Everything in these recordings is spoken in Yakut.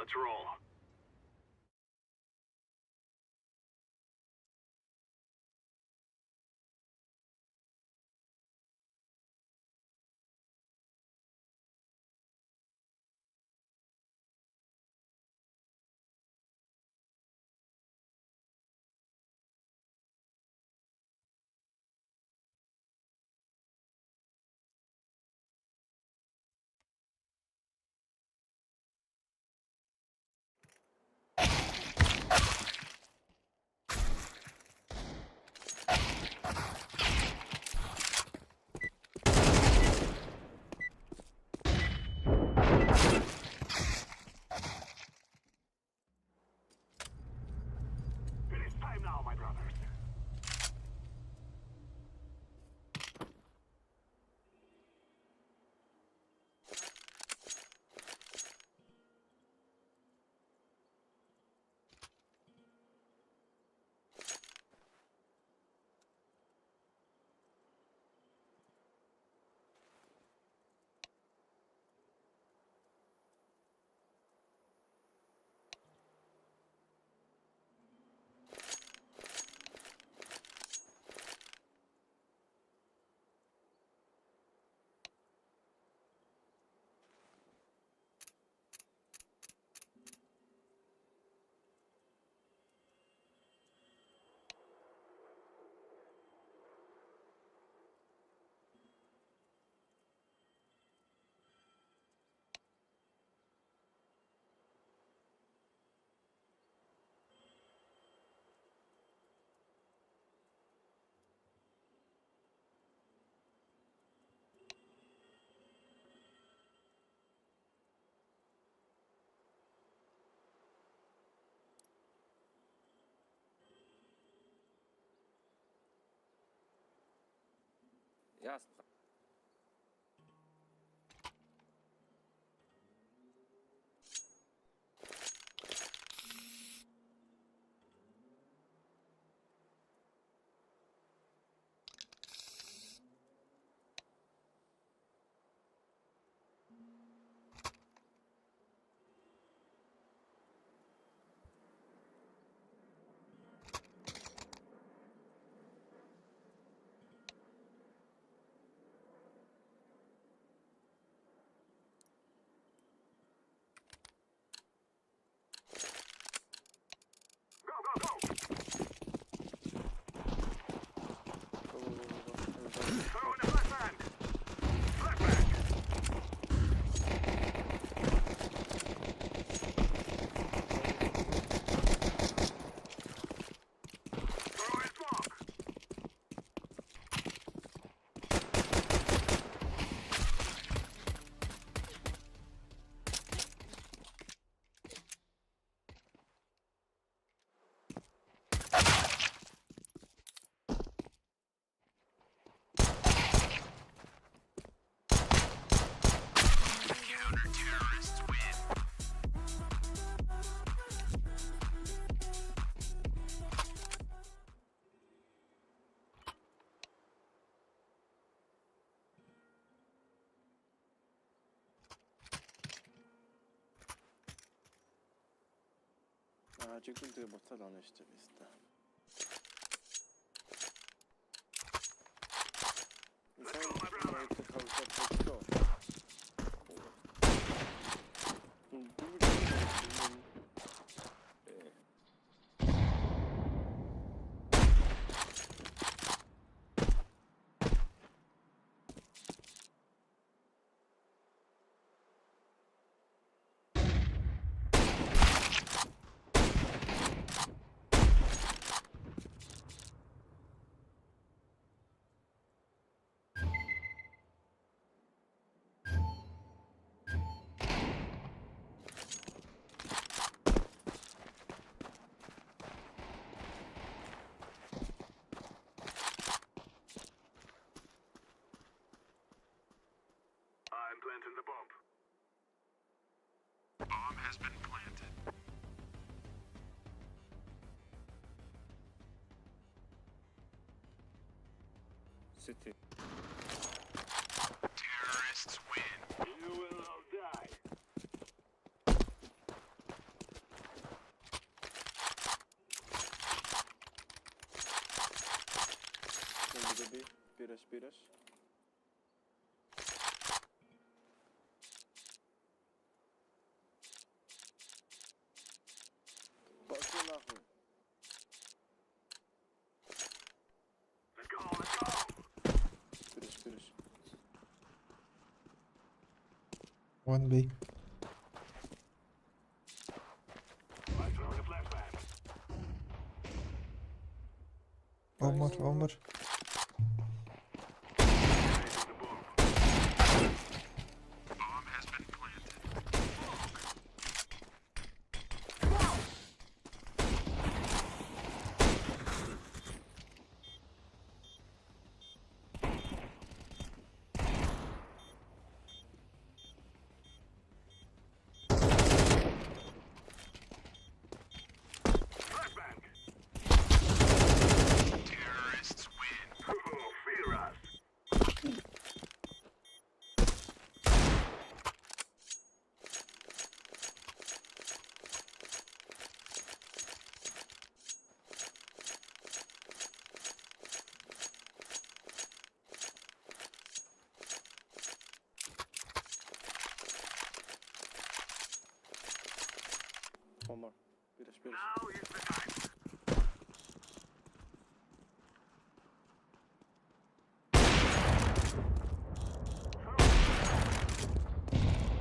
Let's roll. It is time now, my brothers. Ясно. Go, go, go! Go, go, go, go, go. Throw in a flashbang! Flashbang! Throw in smoke! Counter-terrorists win. 아, 지금도 못하다 시점 있다. I'm planting the bomb. Bomb has been planted. City. Terrorists win. You will all die. B rush, B rush. Пошли нахуй. Let's go, let's go. B rush, B rush. One B. I'm throwing a flashbang. One more, one more. Detonating the bomb. Flashbang. Terrorists win. Oh, fear us. One more. B rush, B rush. Now is the time.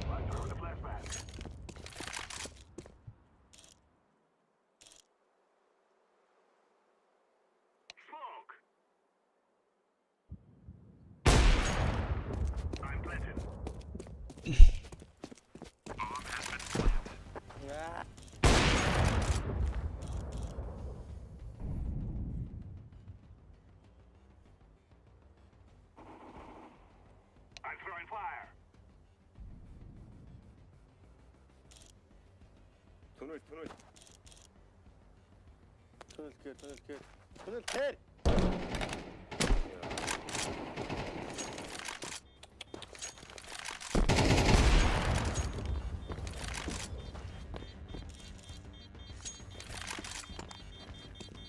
I'm throwing a flashbang. Smoke. I'm planted. Bomb has been planted. I'm throwing fire. Tunnel, tunnel. Tunnel clear, tunnel clear. Tunnel clear! Yeah.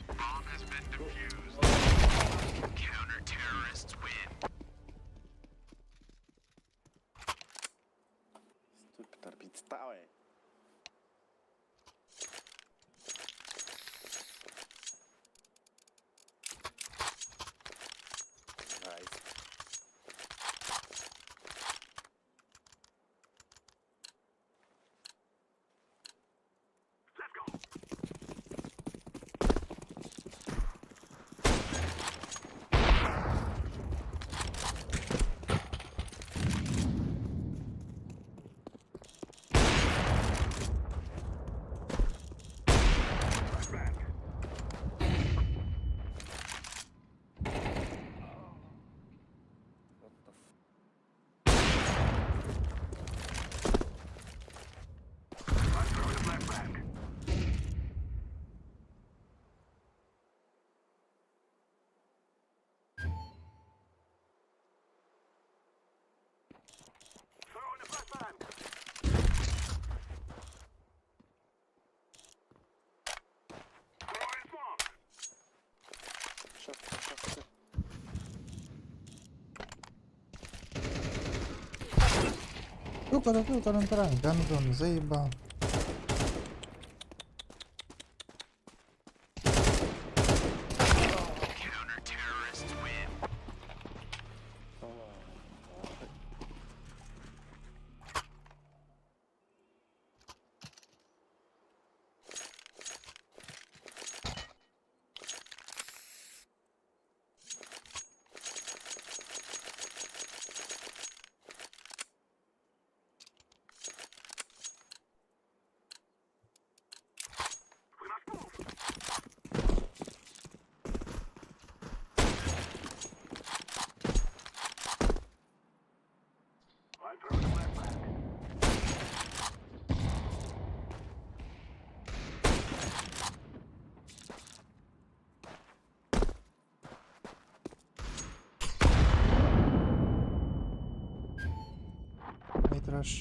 Bomb has been defused. Counter terrorists win. Stupid arbitrale. Nice. Let's go. Flashbang. What the f- I'm throwing a flashbang. Throwing a flashbang. Throwing smoke. Short, short, short. Сука, да тут таран Гандон, заебал. Counter terrorists win. We must move. I'm throwing a flashbang. Mid rush.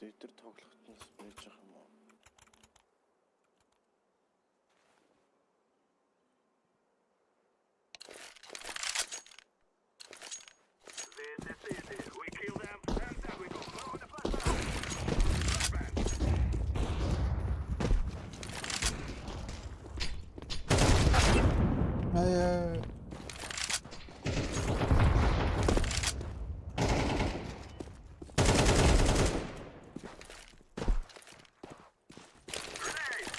Өдөр тоглоход нь байж байгаа юм уу? This is easy. We kill them, and then we go. Throw the flashbang. Flashbang. Ай. Grenade!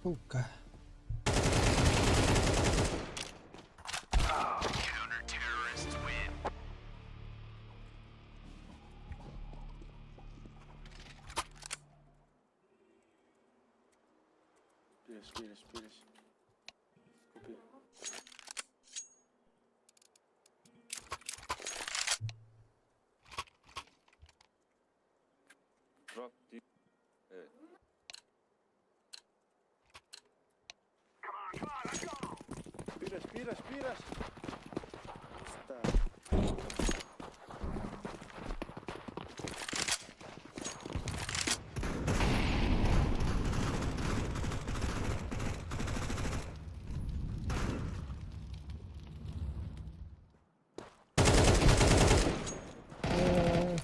Сука. Бирэж, бирэж, бирэж. Купи. Drop deep. Evet. Come on, come on, let's go! Бирэж, бирэж, бирэж. Ста. Э.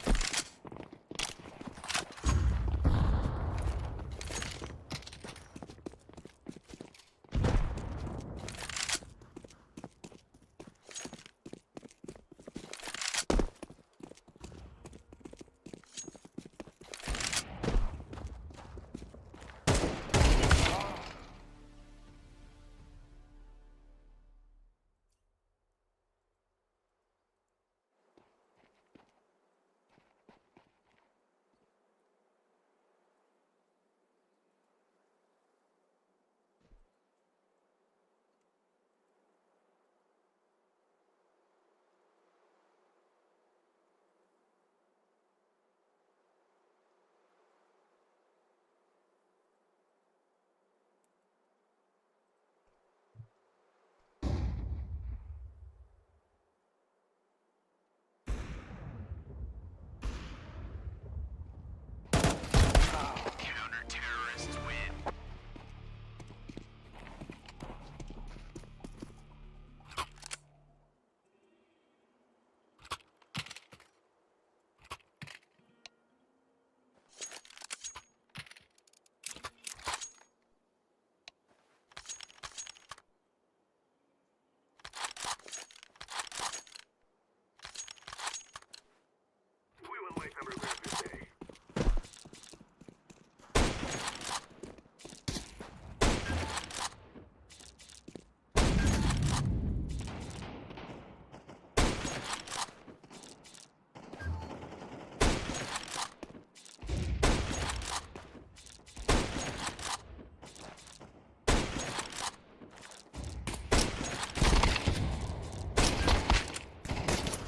We will make them regret this day.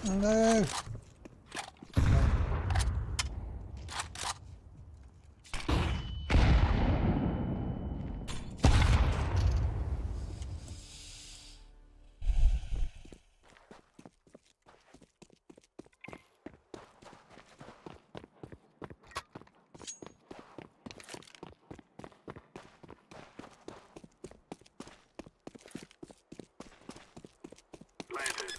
No. Planted.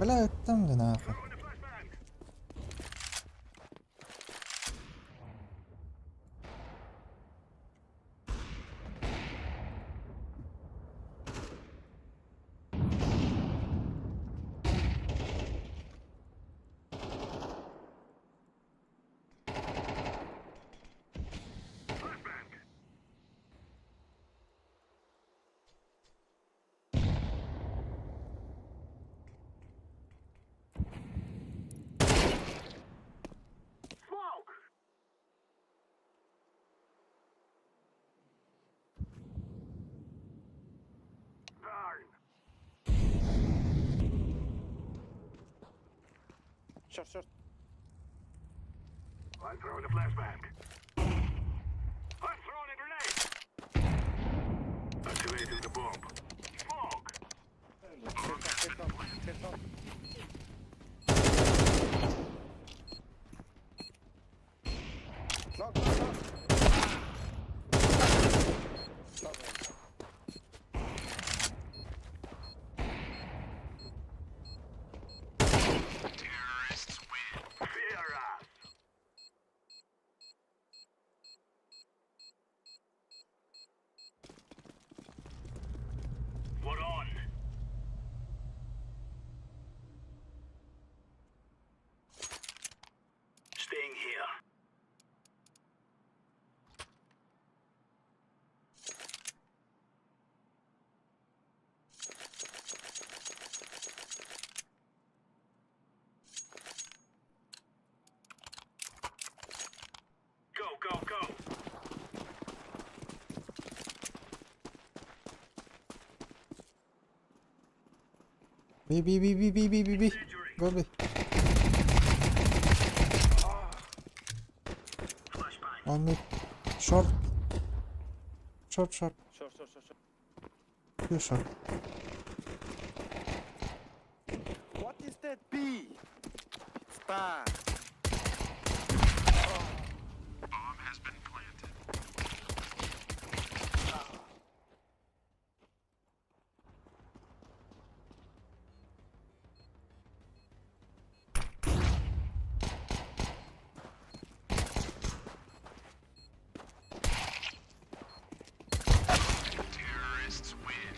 Бля, ыттым да нахуй. Throwing a flashbang. Flashbang. Smoke! Burn! Short short. I'm throwing a flashbang. I'm throwing a grenade. Activating the bomb. Smoke. Take long, take long, take long. Long, long, long. Long, long. Terrorists win. Fear us. We're on. Staying here. Go, go, go. B B B B B B B B. Injury. Go B. Flashbang. One mid. Short. Short short. Short short short short. Two short. What is that B? It's bad. Bomb has been planted. Terrorists win.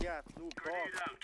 Блядь, ну dog. Grenade out.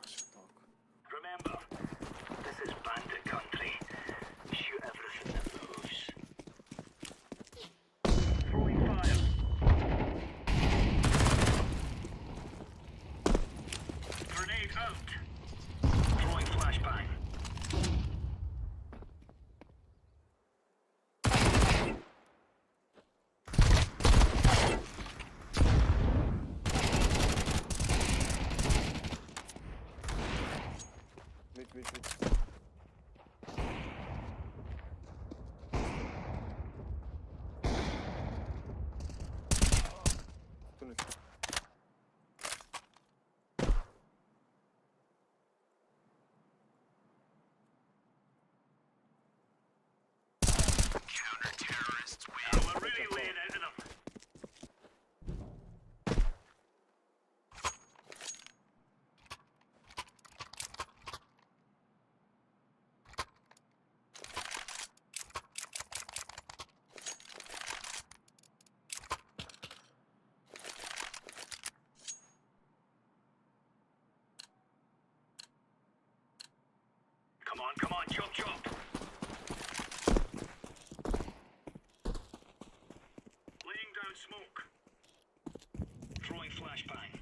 Russian dog. Remember, this is bandit country. Shoot everything that moves. Throwing fire. Grenade out. Throwing flashbang. Mid mid mid. Tunnel. Now we're really laying into them. Come on, come on, chop, chop. Laying down smoke. Throwing flashbang.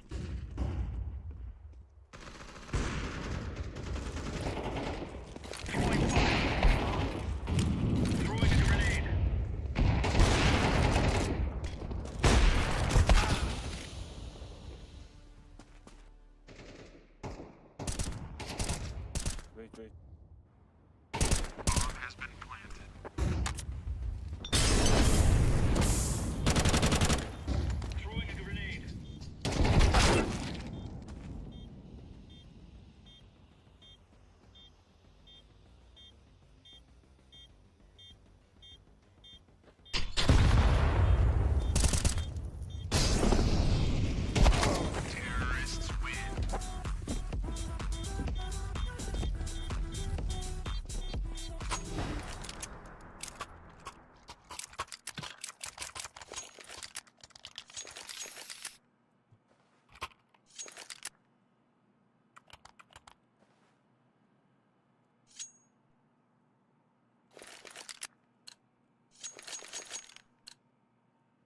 Throwing fire. Throwing a grenade. Wait wait. Throwing a grenade.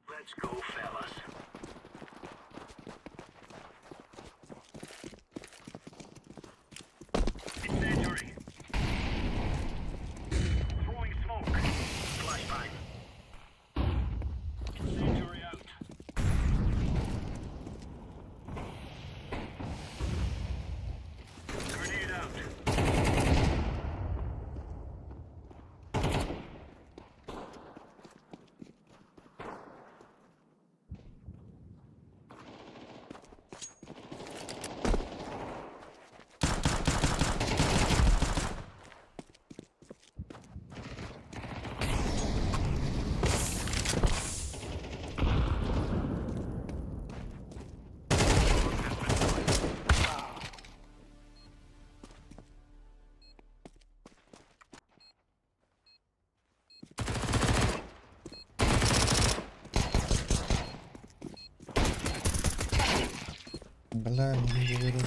Let's go, fellas. Incendiary. Throwing smoke. Flashbang. Incendiary out. Grenade out. Бля, не говорю.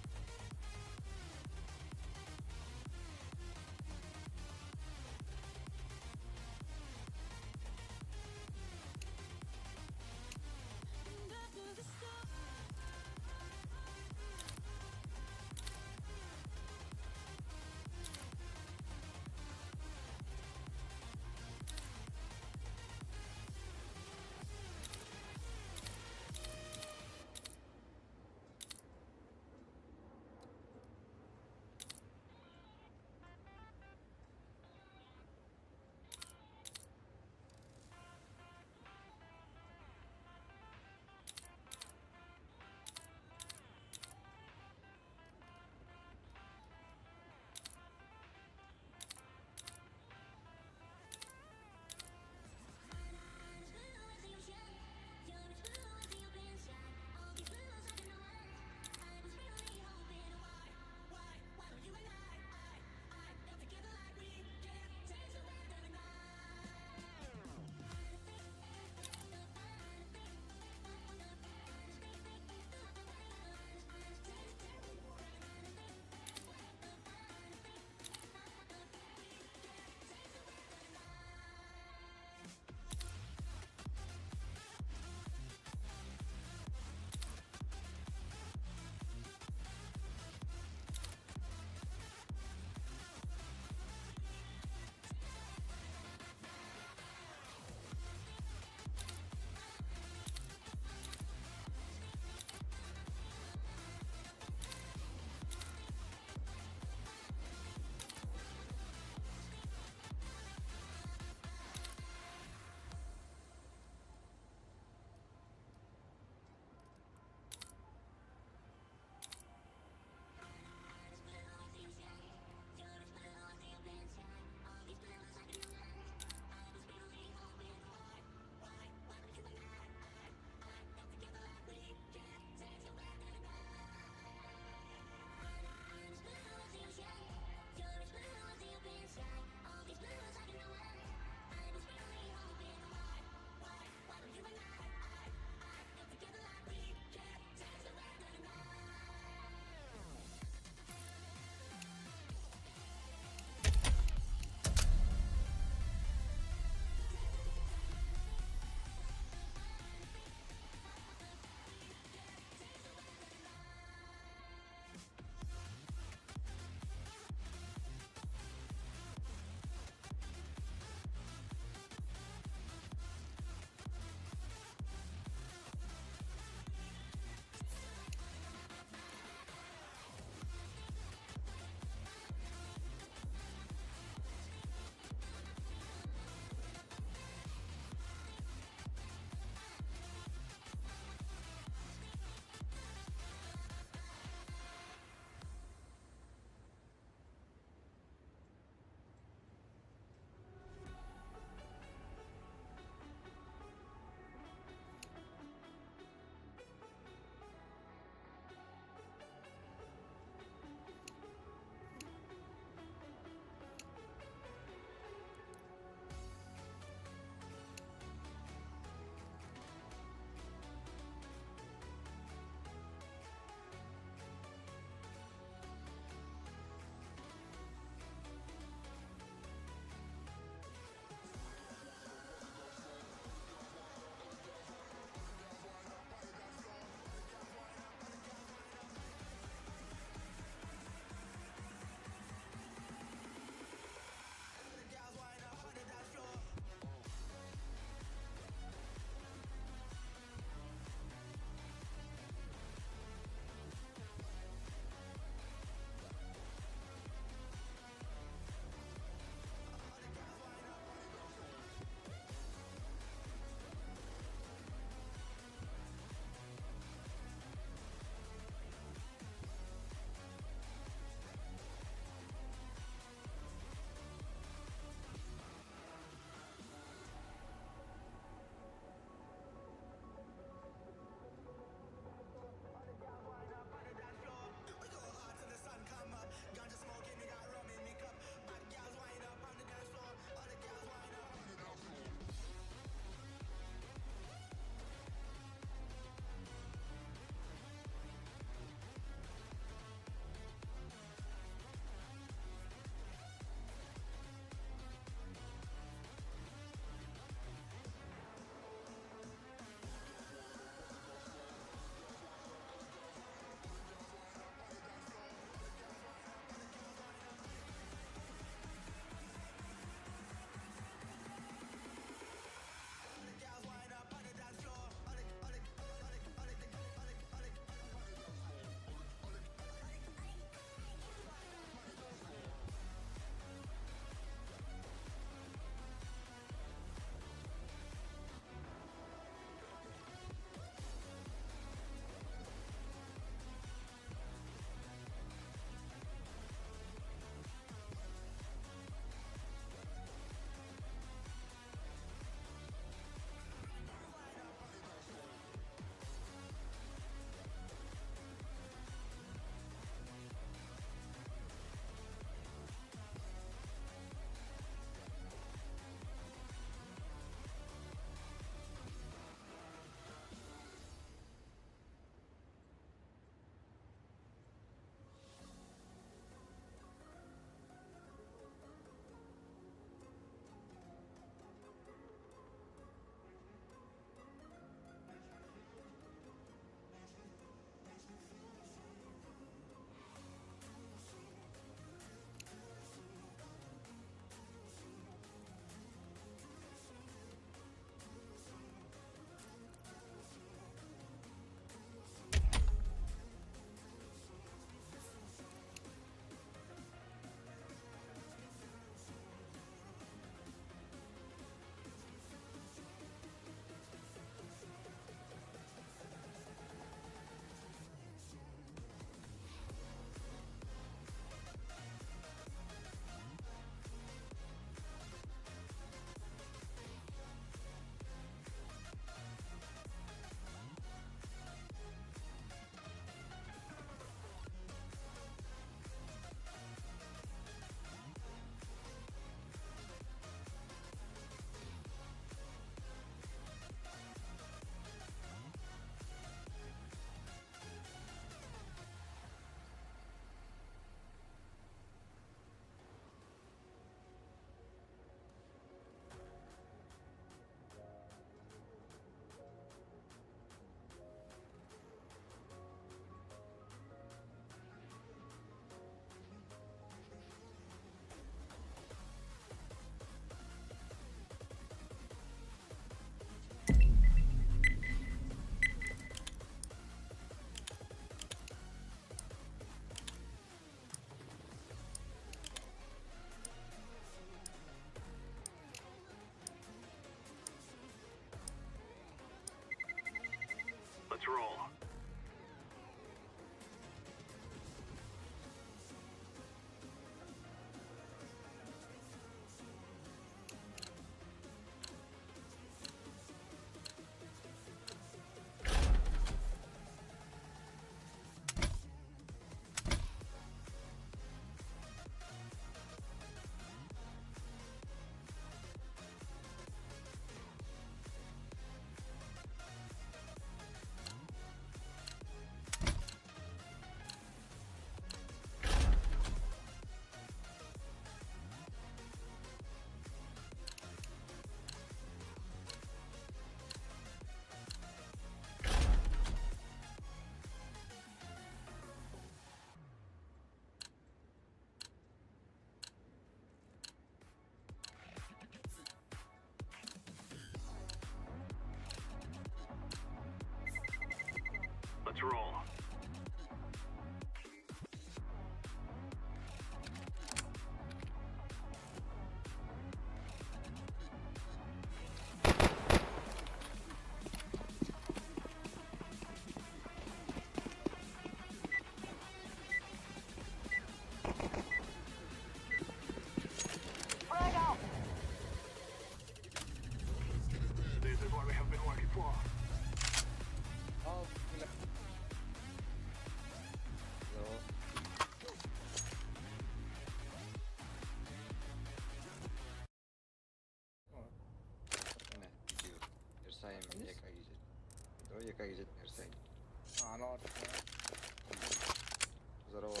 Здорово.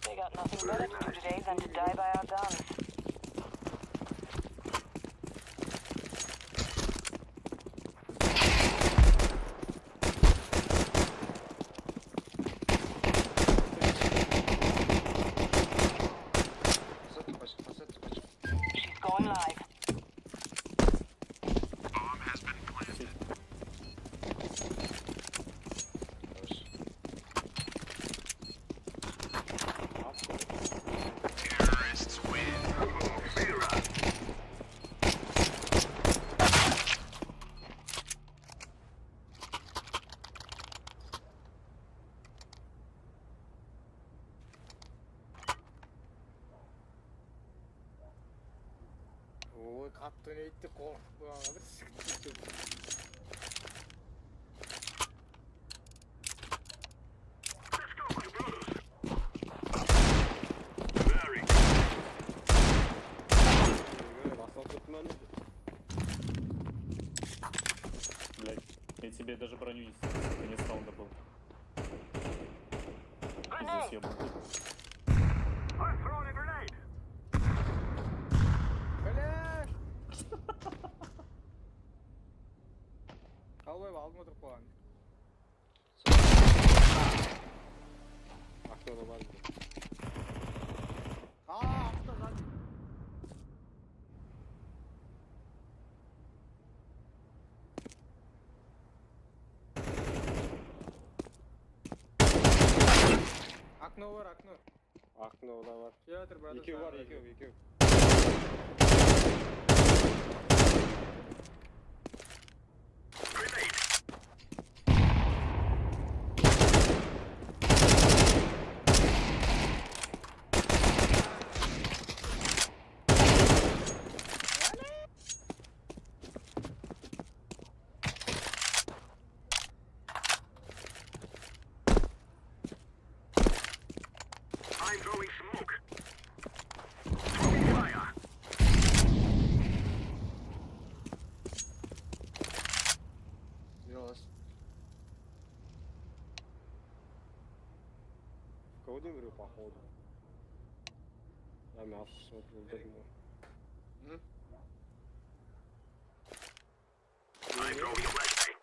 They got nothing better to do today than to die by our guns. She's going live. Ой, қатты нетті қорқып бір сікті. Let's go, my brothers. Very good. Блять, я тебе даже броню не снял. Конец раунда был. Пиздец, ебаный. I'm throwing a grenade. Бля! Алой, алдыма тұрып қалған. Аа, артта сзади. Окно бар, окно. Окно да бар. Театр, брат. Екеу бар, екеу, екеу. Grenade. I'm throwing smoke. Throwing fire. Кого говорю, походу. Я мясо смотрю, дерьмо. I'm throwing a flashbang.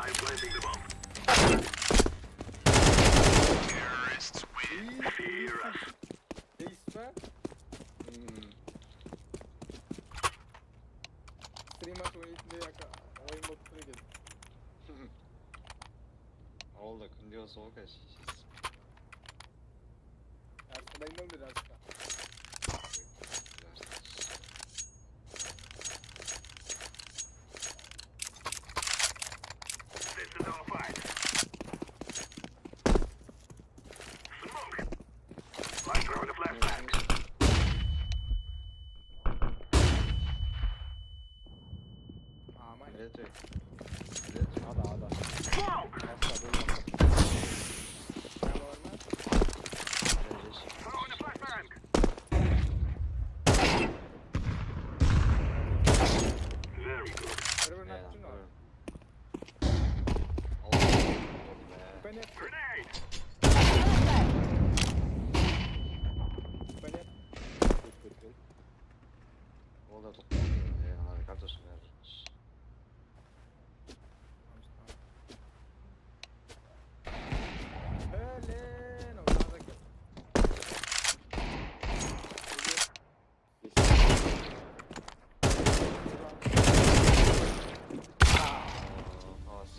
I'm planting the bomb. Terrorists win. Fear us. Дейсіз ба? Стрим ашып ойнайтындай ойын болып тұр екен. Ол да күнде осы ғой қазір. Жарысқа дайындалыңдар жарысқа. This is our fight. Smoke. I'm throwing a flashbang. Аман. Ада, ада. Smoke. Асқа болмаса. Прямо бар ма? Throwing a flashbang. Very good. Бір-бірін атып жүр мына. Понятно, Grenade. понятно. Өтіп кеткен. Ол да тоқтады. Ана картошка бәрі. Блин, ол таза екен. Алас.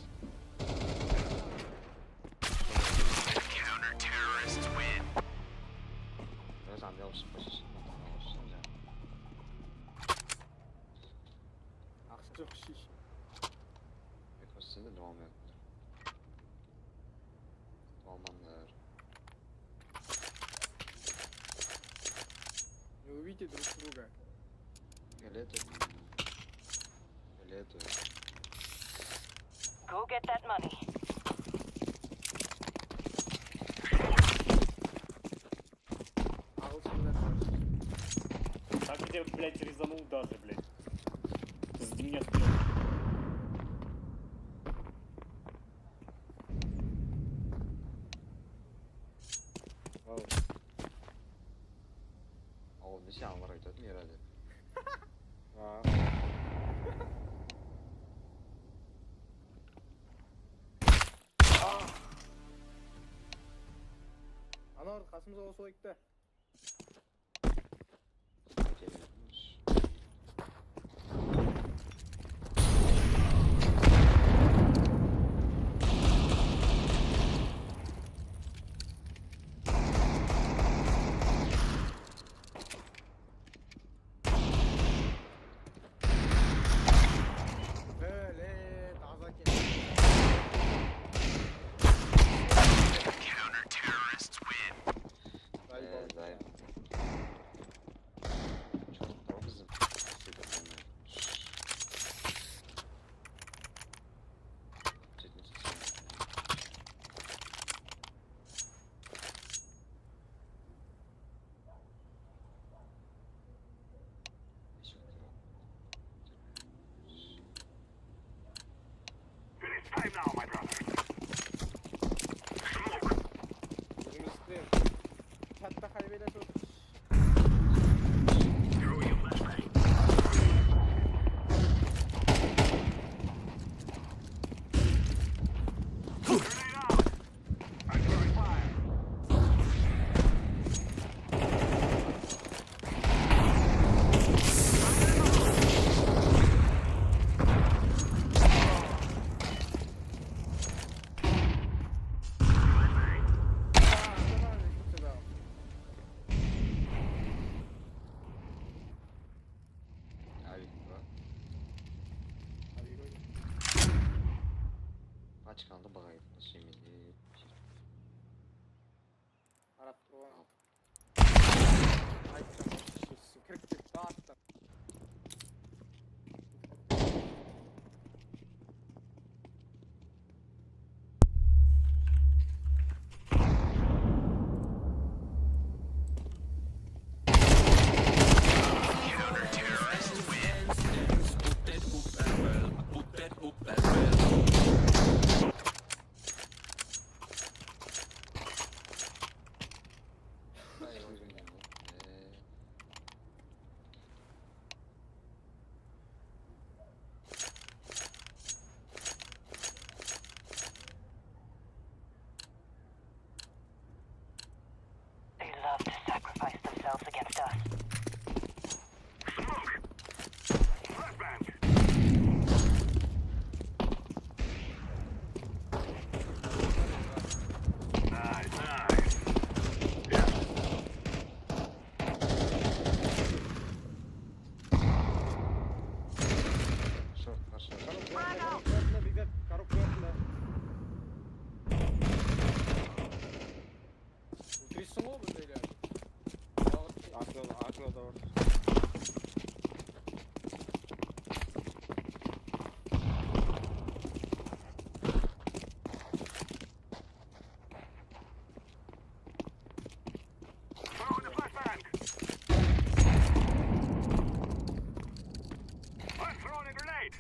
Counter-terrorists win. Өзі андай алып шықпашы. Ақша жоқ шиш. Екосында алмай. Алмаңдар. Не убейте друг друга. Фиолетовый. Фиолетовый. Go get that money. Ағылшындар. тебя, блядь, резанул даже, блядь. Сзади меня стоял. Ау. Oğlum ne şey var ötedin herhalde. А. Аналар қасымызға қосылайық та. Ötemiyormuş. Бөле, таза екен. Zayıf. Çok da bizim. It is time now, my brother. Smoke. Өзіміздікілер. Чатта хайвейлесіп отыр. Throwing a flashbang. Grenade out. I'm throwing fire. А, сюда. Авик, ба. Пачканды бағайды. Шеменде. Қарап тұрған. Айтсам, кіріп кетті аттан. They love to sacrifice themselves against us. Smoke. Flashbang. Nice, nice. Yeah. Шорт, хорошо. Коробка артында, бекзат, коробка артында. Өлтіресің ғой бұндайларды. Окнода, окнода бар. Throwing a flashbang. I'm throwing a grenade.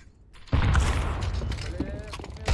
Бля, кухня.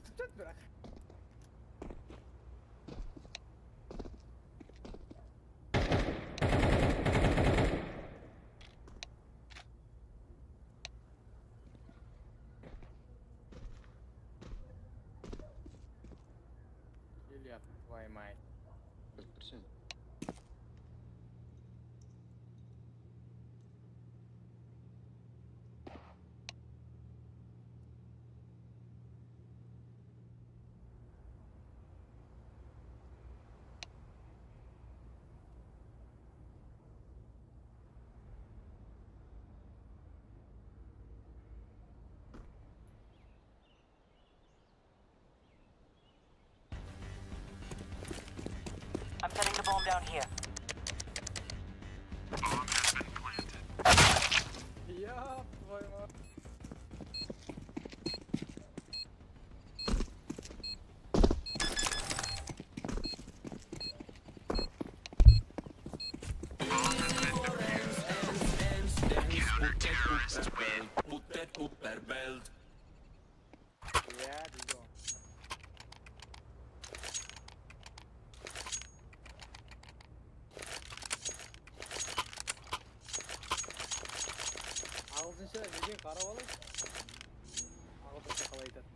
Өтіп жатыр бірақ. Илья, твою мать. Біліп тұрсың. I'm setting the bomb down here. Я твою мать. Иә, дейді ғой. Ағылшынша неден қарап алайық? Ағылшынша қалай айтады?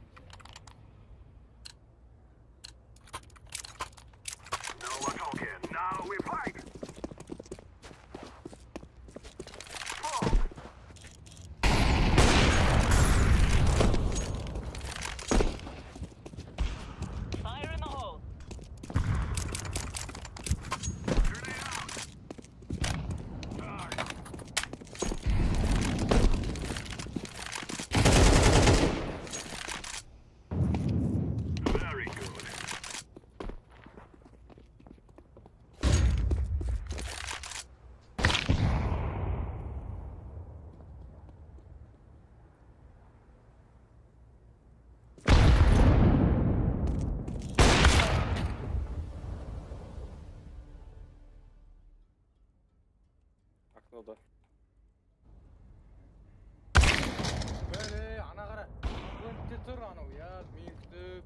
No more talking. Now we fight. Smoke. Fire in the hole. Grenade out. Charge. Very good. Окнода. Бәле, ана қара. Плентте тұр анау, я, мен күтіп.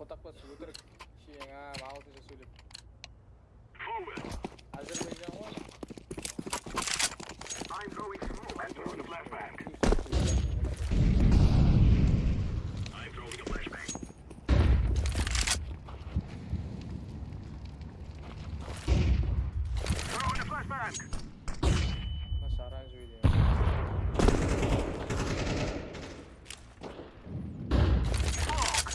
Қотақбас өтірік шиең, а, ағылшынша сөйлеп. Forward. Әзірбайжан ғой. I'm throwing smoke. I'm throwing a flashbang. I'm throwing a flashbang. Throwing a flashbang. Наш оранжевый деген. Smoke.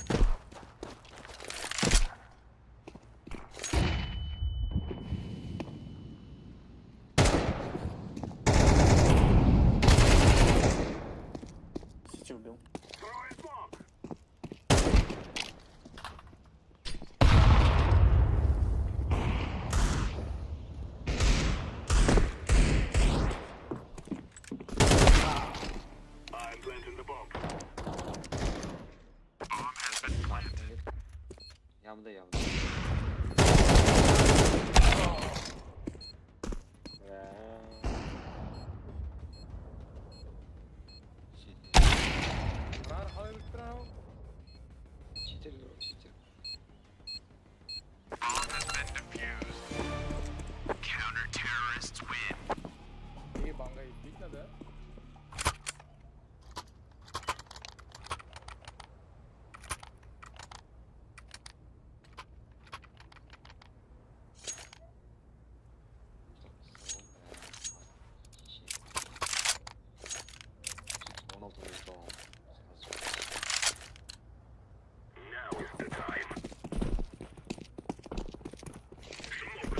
Сити убил. Throwing smoke. I'm planting the bomb. Ямда ямда. Бля. Читер. Мынаны қалай біліп тұр анау? Читер, читер. Неге банға кетпейді надо? Now is the time. Smoke.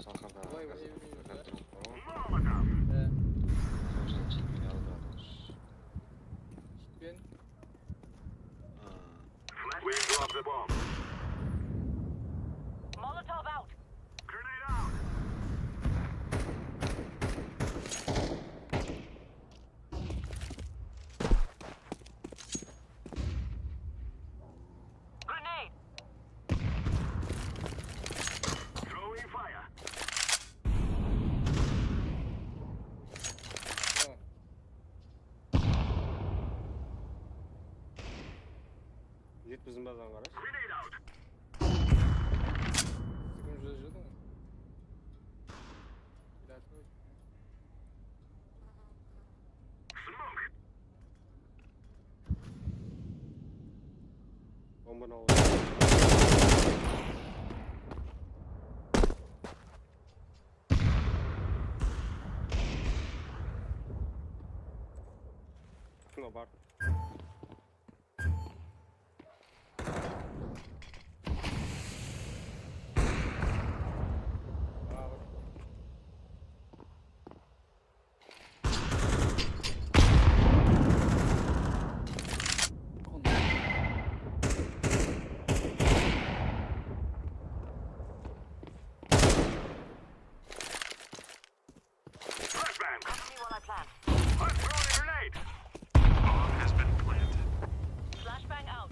Сахарда Олай ойнай бермейміз, да? контроль бар ғой. Molotov. Ә, Сол жерде Drop the bomb. Molotov out. Grenade out. Grenade. Throwing fire. Жет біздің базаны қарашы. Grenade out. Секунд жүз жеді ғой. Келе Smoke. Бомбаны алып. Окно бар. Браво. Flashbang. Cover me while I plant. I'm throwing a grenade. Bomb has been planted. Flashbang out.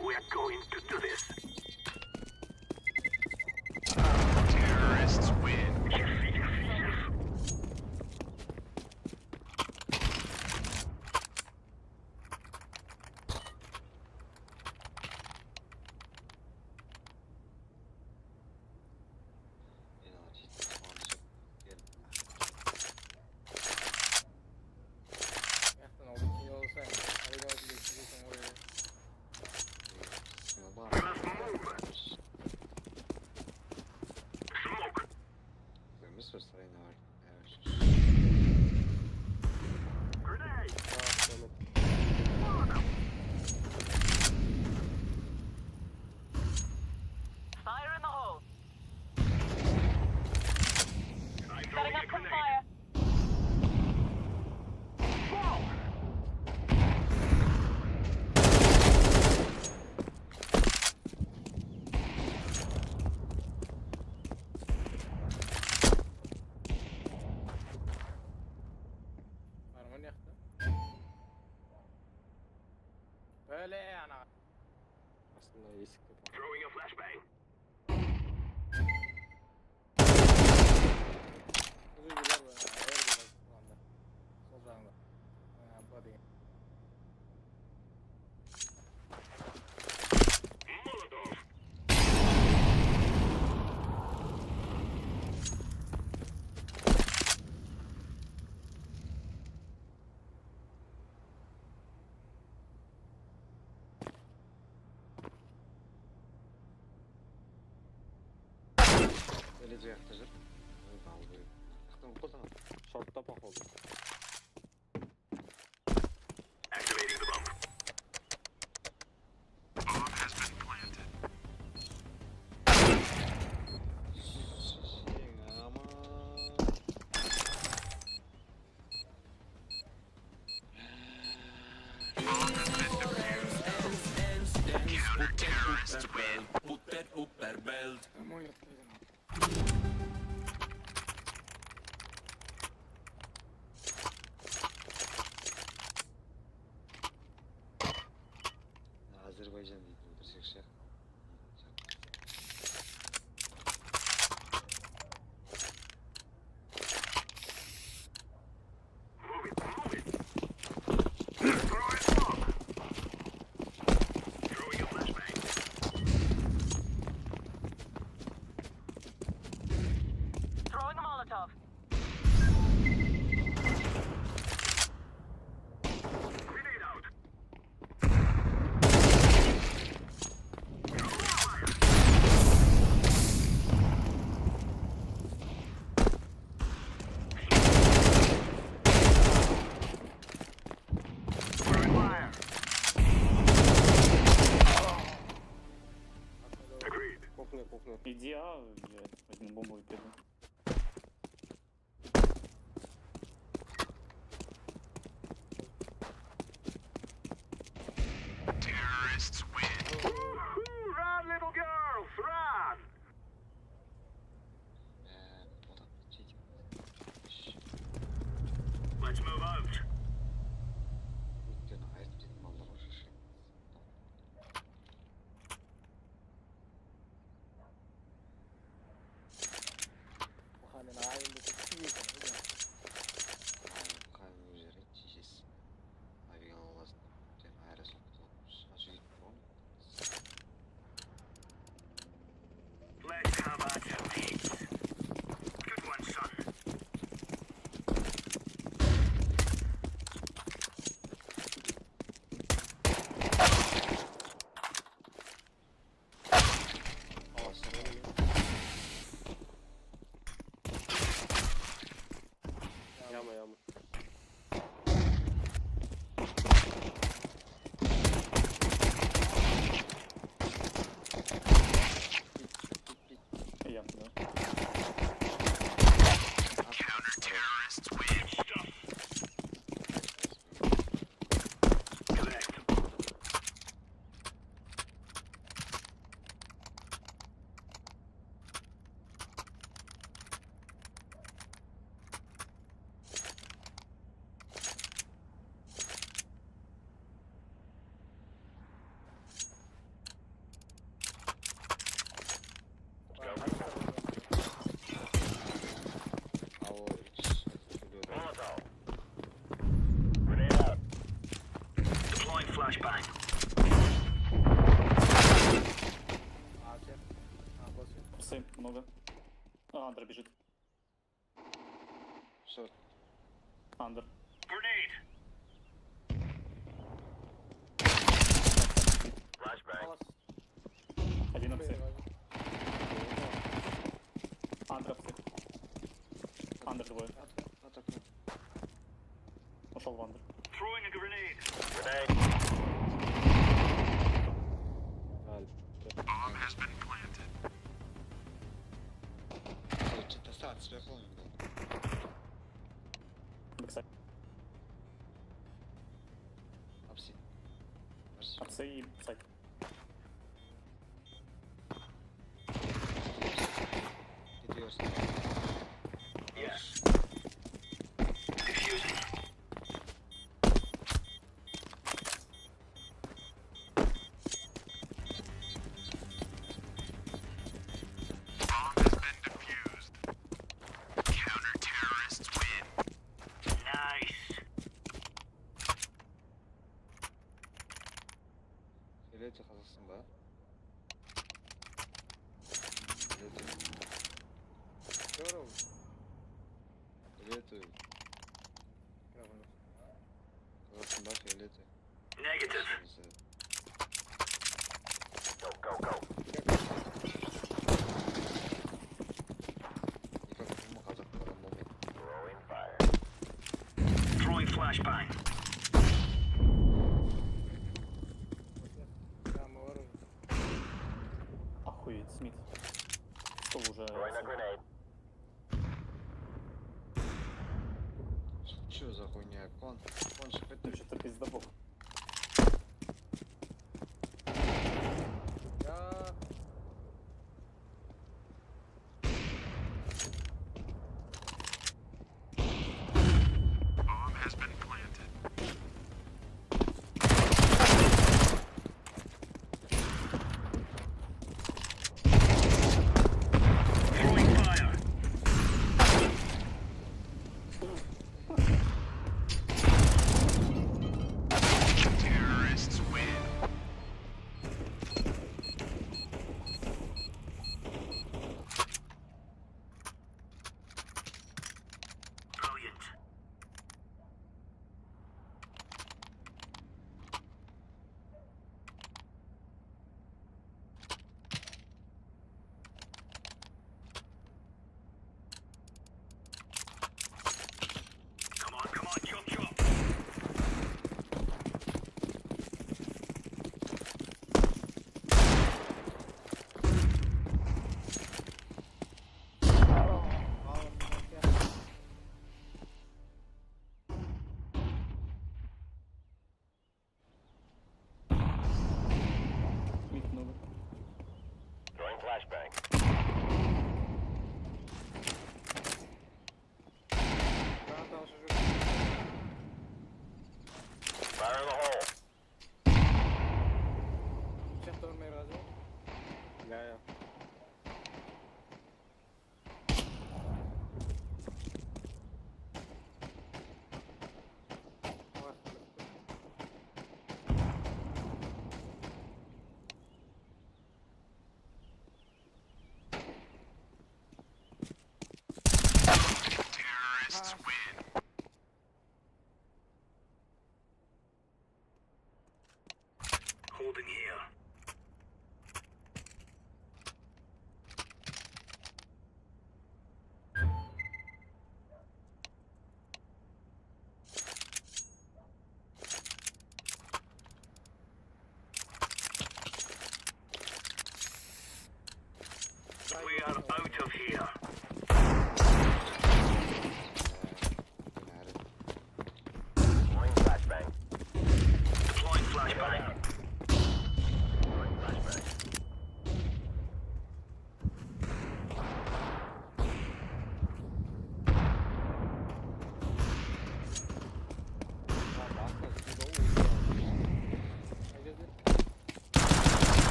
We are going to do this. Terrorists win. Yes, yes, yes. Яқтан ол кейін олсаң, абайда тілексіз ғой. We must move. Smoke. Grenade. А, Fire in the hole. I'm Setting throwing up a some grenade. fire. Smoke. Бар ма мына Бөле ана. Астында есікте бар. Throwing a flashbang. Бұл үйге бар ғой, ана, эр деген тұрғанда. Сол жағында. Ана, Б деген. Molotov. Шортта походу. Activating the bomb. Bomb has been planted. Bomb has been defused. Counter-terrorists win. Ой, ұйықтайды. Айында Қай өздері тиесіз. Авиаласың айра соқты. Let's have at it, mates. Good one, son. Яма, яма. Я, да. Counter-terrorists win. Stuff. Collect. Deploying flashbang. А, чем? А, после. Псы много. А, Андер бежит. Шорт. Андер. Grenade. Палас. Один апсы. Андер апсы. Андер двое. Атака. Ушел в андер. Throwing a grenade. Аль. Bomb has been planted. Бэксайд. Апси. Апсы и сайт. Gidiyorsun. Yes. Defusing. Bomb has been defused. Counter-terrorists win. Nice. Фиолетовый Қазақстан ба? Фиолетовый. Здорово. Фиолетовый. Қазақстан ба фиолетовый. Negative. Никак қазақ адам болмайды. Throwing flashbang. Да, мы воруем. Охуеть, Смит. Стол уже. Чё за хуйня? Кон, кон Ты шипит. что-то пиздобол. Я... Bomb has been planted. Throwing fire.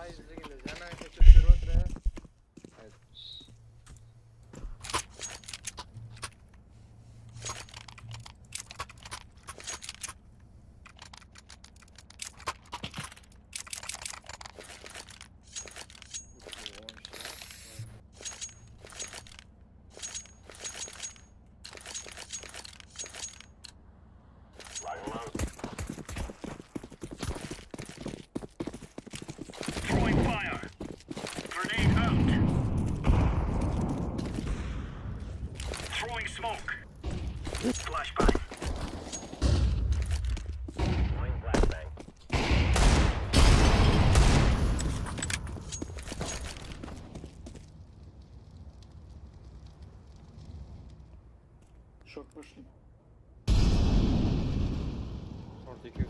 Izle hemen kaçırtıyor otur. Evet. Throwing fire. Grenade out. Throwing smoke. Flashbang. Throwing flashbang. Шорт вышли. Short 2.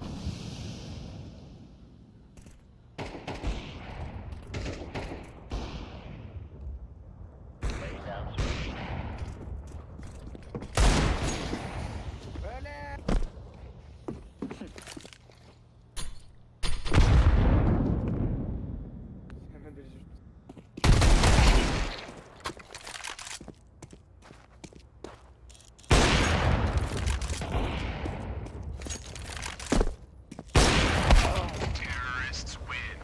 Böyle. Hemen bir cürt. Terrorists win.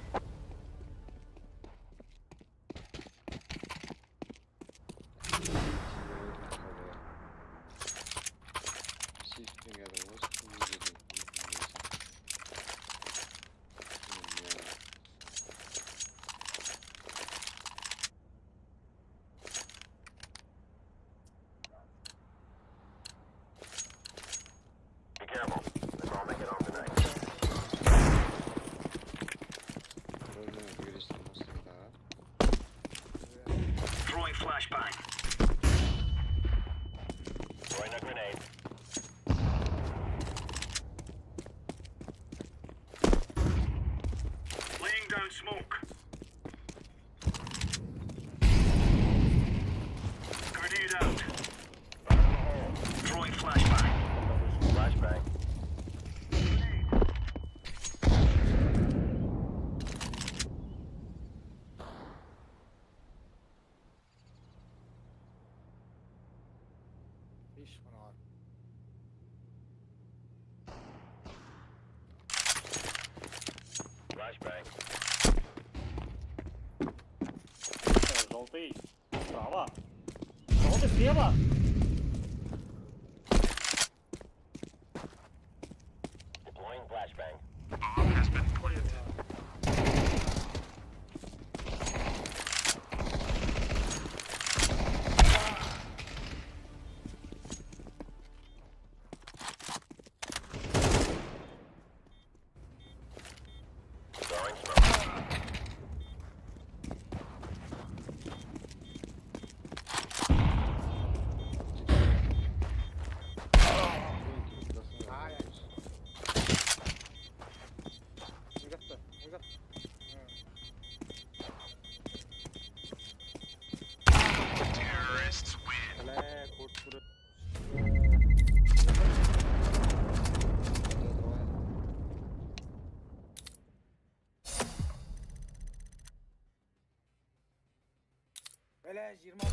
Be careful. Let's all make it home tonight. Throwing flashbang. Throwing a grenade. Laying down smoke. Grenade out. Throwing flashbang. Flashbang. İş bana abi. Flashbang. Желтый. Справа. Желтый слева. Deploying flashbang. Bomb has been planted. Throwing smoke. Ay ay. Uzattı. Uzattı. Terrorists win. Бля, kurt vuru. Böyle 20 adam.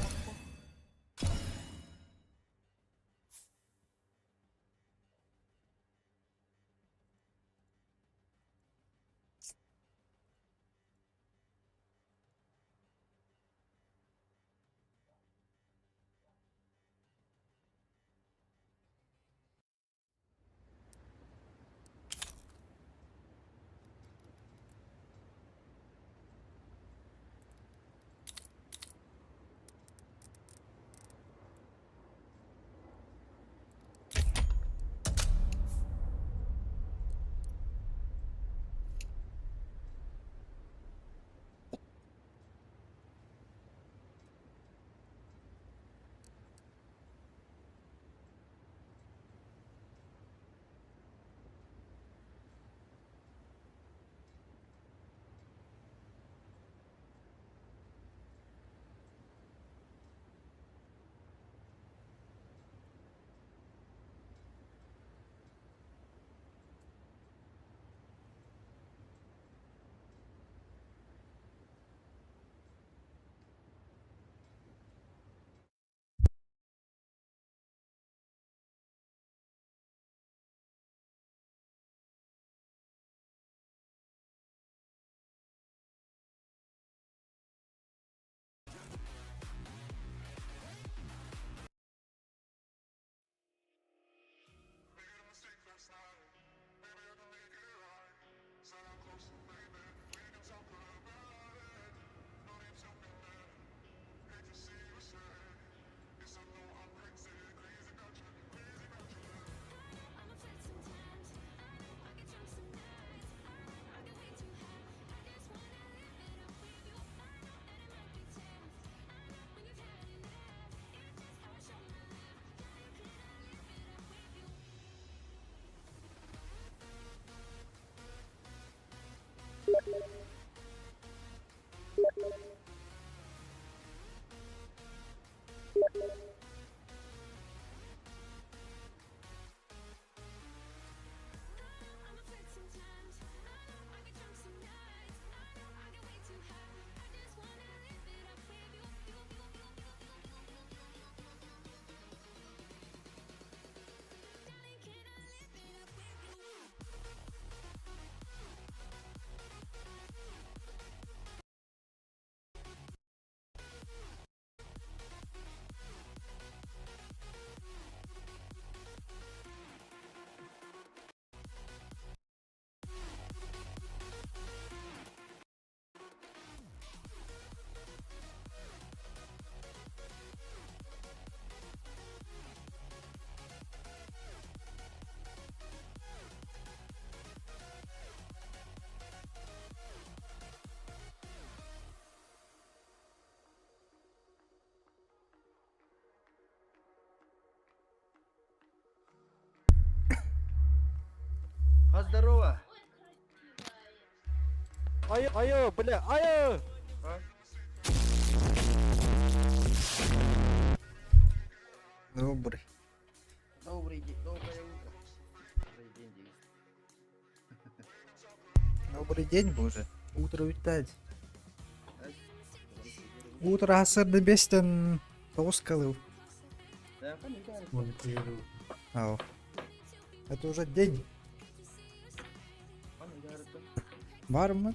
А здорово! Айы, айы, бля, айы! Добрый. Добрый день, доброе утро. Добрый день, Денис. Добрый день, боже. Утро үтпэт. Утро асырды бестен тоғыз кылыл. Да, конечно. Ау. Это уже день. Бар mı?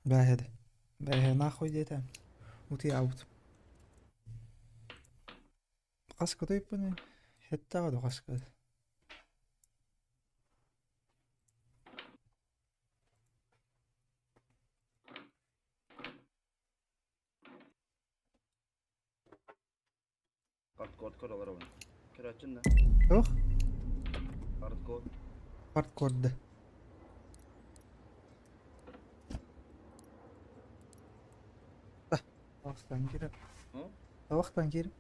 Бэһэд. Бэһэ нахуй диэтэ. Утуйаабыт. Хаска утуйппуный? Хэттэҕэ да хаска. Хардкор көрөлөр Көрөөччүн да. Туох? Хардкор. Хардкорды. Табахтан киирэн. Табахтан киирэн.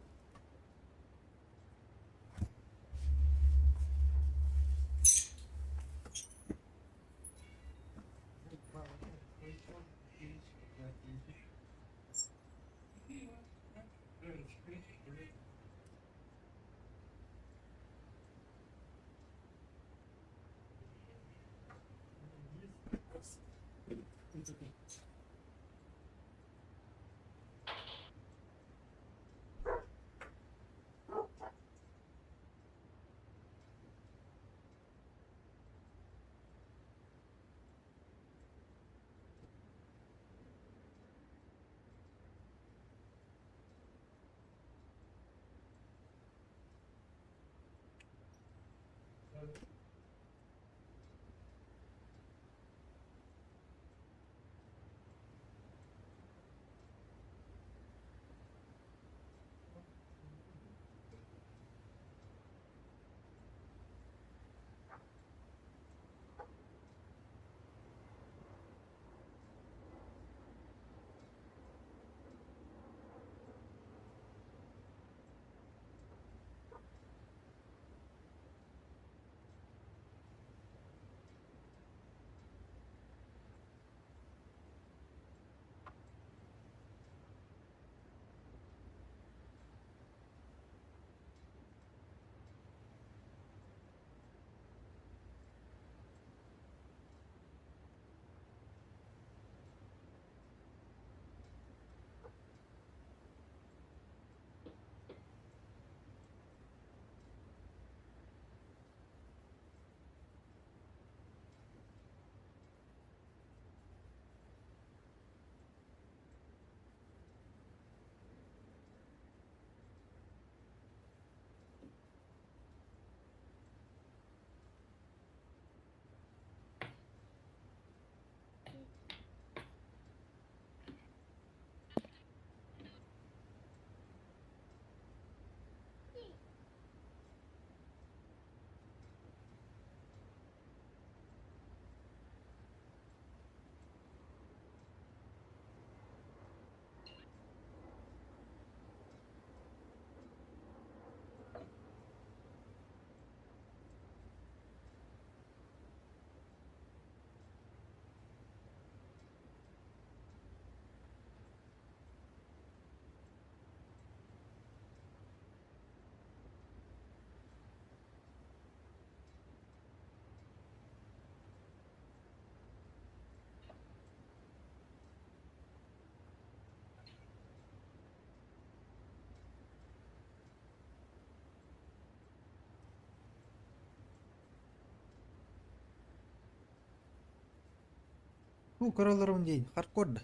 Уу көрөллөрүм диин, хардкор да.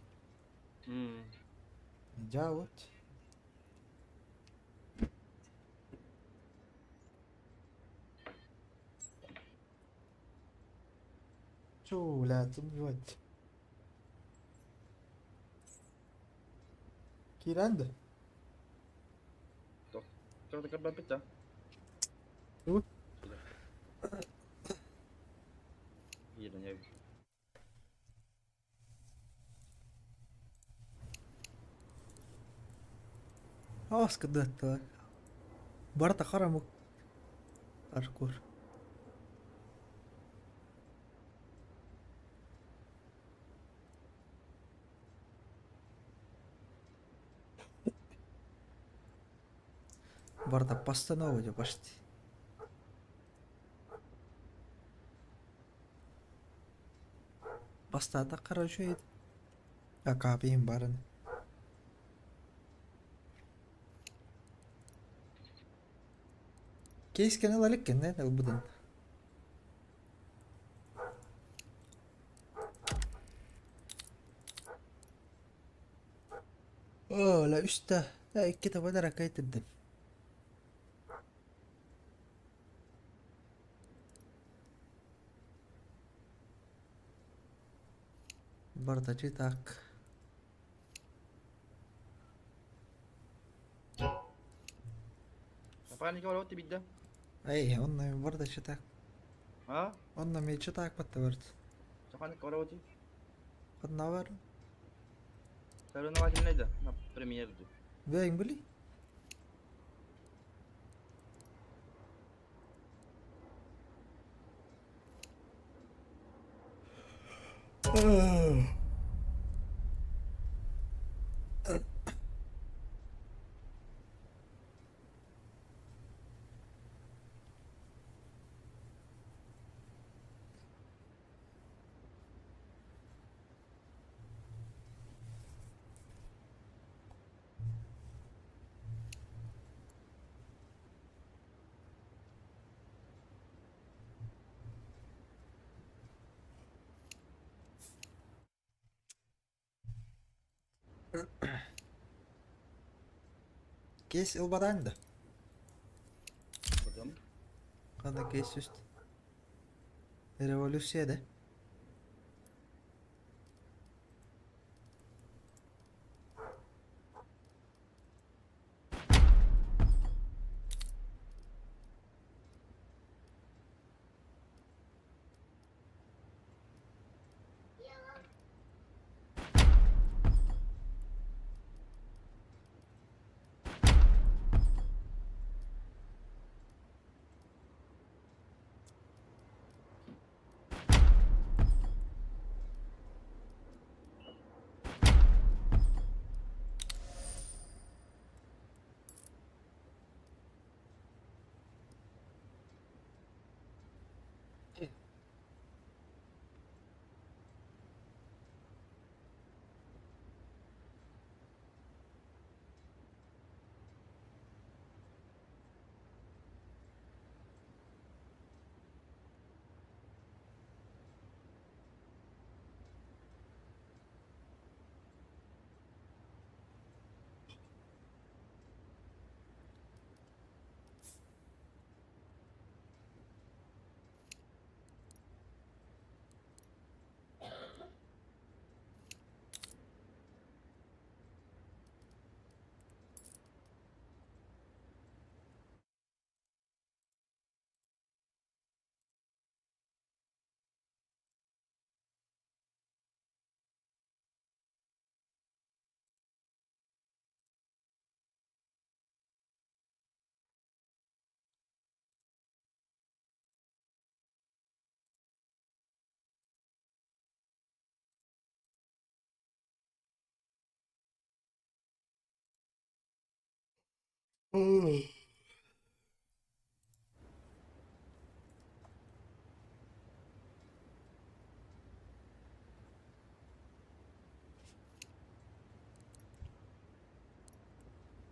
Дьэ вот. Чуу, бля, вот. Киирэн да? Кто-то көрбөппүт да? Тугу? Киирэн Ааскыдыаттылар. Барыта харамык. Паркур. Барыта постанова дьэ почти. Бастаатахха эрэ үчүгэй Акаапиһым баарын. Кейскэни ыла иликкин ээ ылбытын. Оо, ла үстэ, икки таба даракай тирдим. Бардачы так. Напарник var åt bidde. Эй, онно бардачы так. А? Онно мечи так батта барт. Напарник var åt. Ханна бар. Sarı var neydi? Na premierdi. Бэйң били. Кейс ылбатаан да. Bakalım. Ханна кейс үст. Революция да.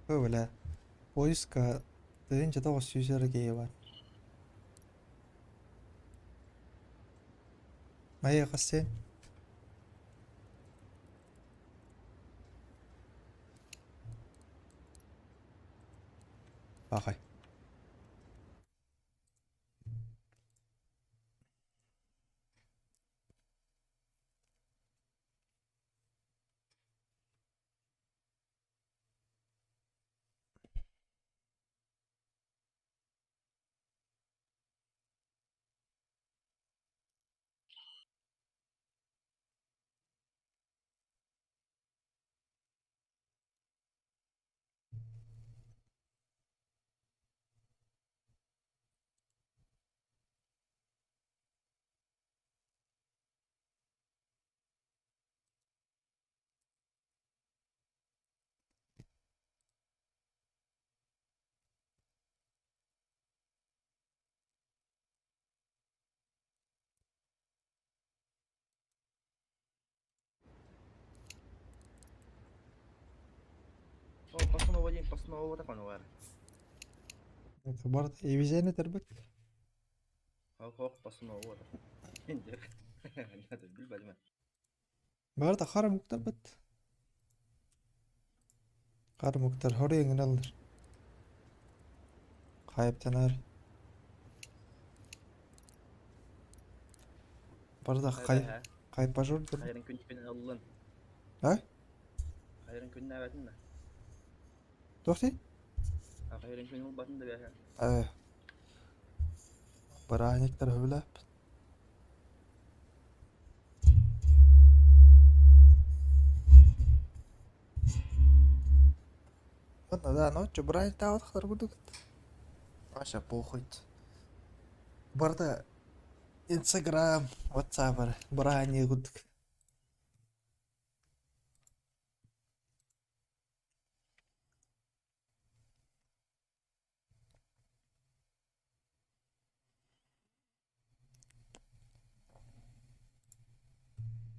Бля. Поиска 1900 эрэ бар. Майя хасен. Бахай. Нового диэн постановата хонугар. Барыта ивизэни тэрбит. Хоох постановата. Билбэтим. Барыта хара муктарбыт. Хара муктар хоруйаҥын аллар. Хайыптанар. Барыта хай хайпажордыр. Хайрын күн күн ыллын. А? Хайрын күннээбэтин да. Туох дии? Хайрын күн ылбатын да бэһэ. Э. Бырааһынньыктар сөбүлээппит. Ладно, да, ночью бырааһынньыктаабатахтар курдук. Вообще похуй. Барыта Инстаграм, WhatsApp бырааһынньыгы курдук.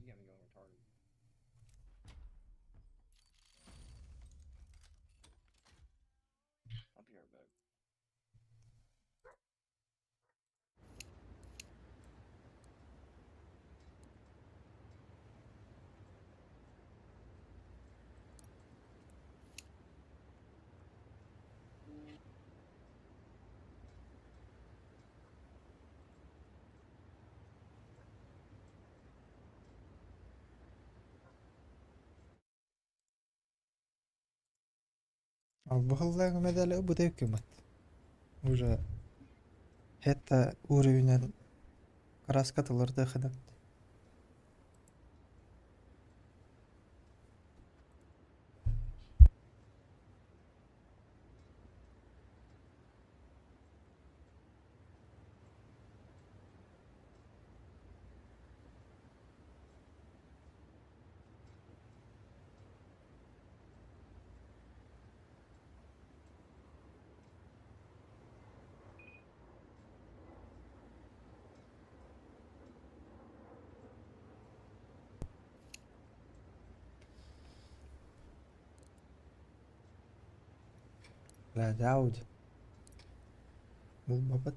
You got me going retarded. I'll be right back. Бу медали бу кымат. Уже это уровень краска тылырды хынат. Бля, Ауди. Булбапат.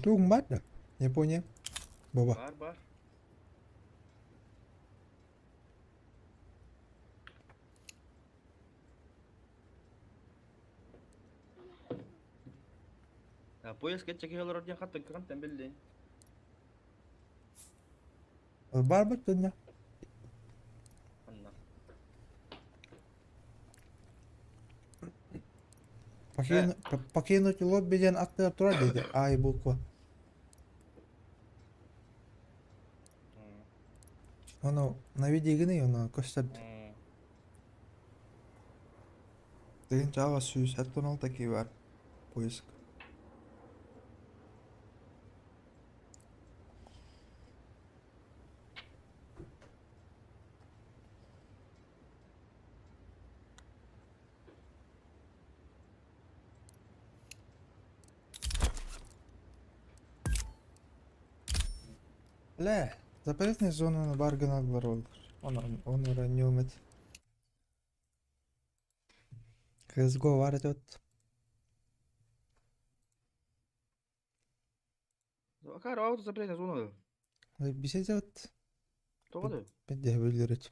Тугун баар да? Япония. Боба. Бар бар. Поезд кетчеки олорор диэн хаттан кырантан билли. Бар бит дөнья. Анна. Покинуть лобби диэн аттыгар турар диэти. Ай буква. Ону наведигини ону көстөрдө. Деген чаҕа 176 киһи бар. Поиск. Бля, запретная зона бар гына олар. Он уронил CSGO бар идет. Акар ауто запретная зона. Беседовать. Тоҕо Бенде бөлдөрөт.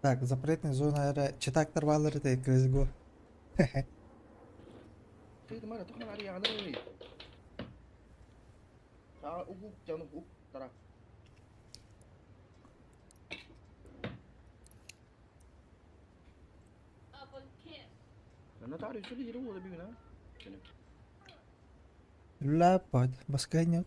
Так, запретная зона era читактар балары те CSGO. Тыытыма эрэ, туох арыйаҕыный? Саа ук дьону ук тара. Лапад, басканят.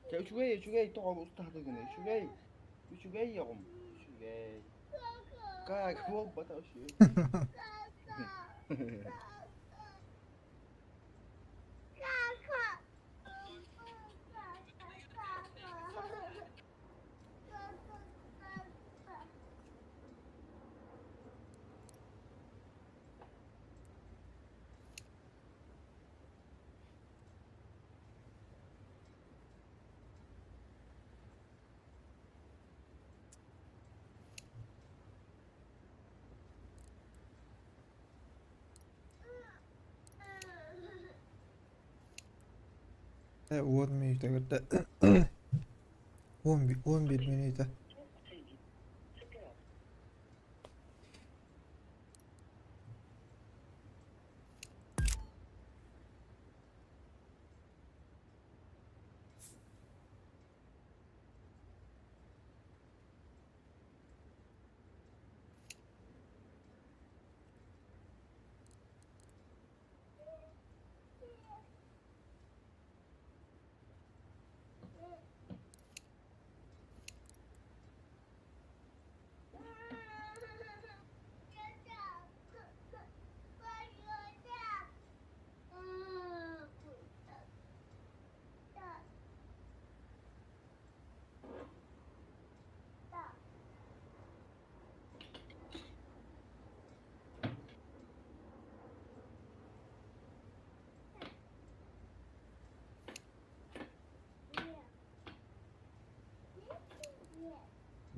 Чэ үчүгэй үчүгэй тоҕо устаһатыгын үчүгэй үчүгэй оҕом үчүгэй как буолбата үчүгэй Уон мүнүүтэ көрдө. 11 мүнүүтэ.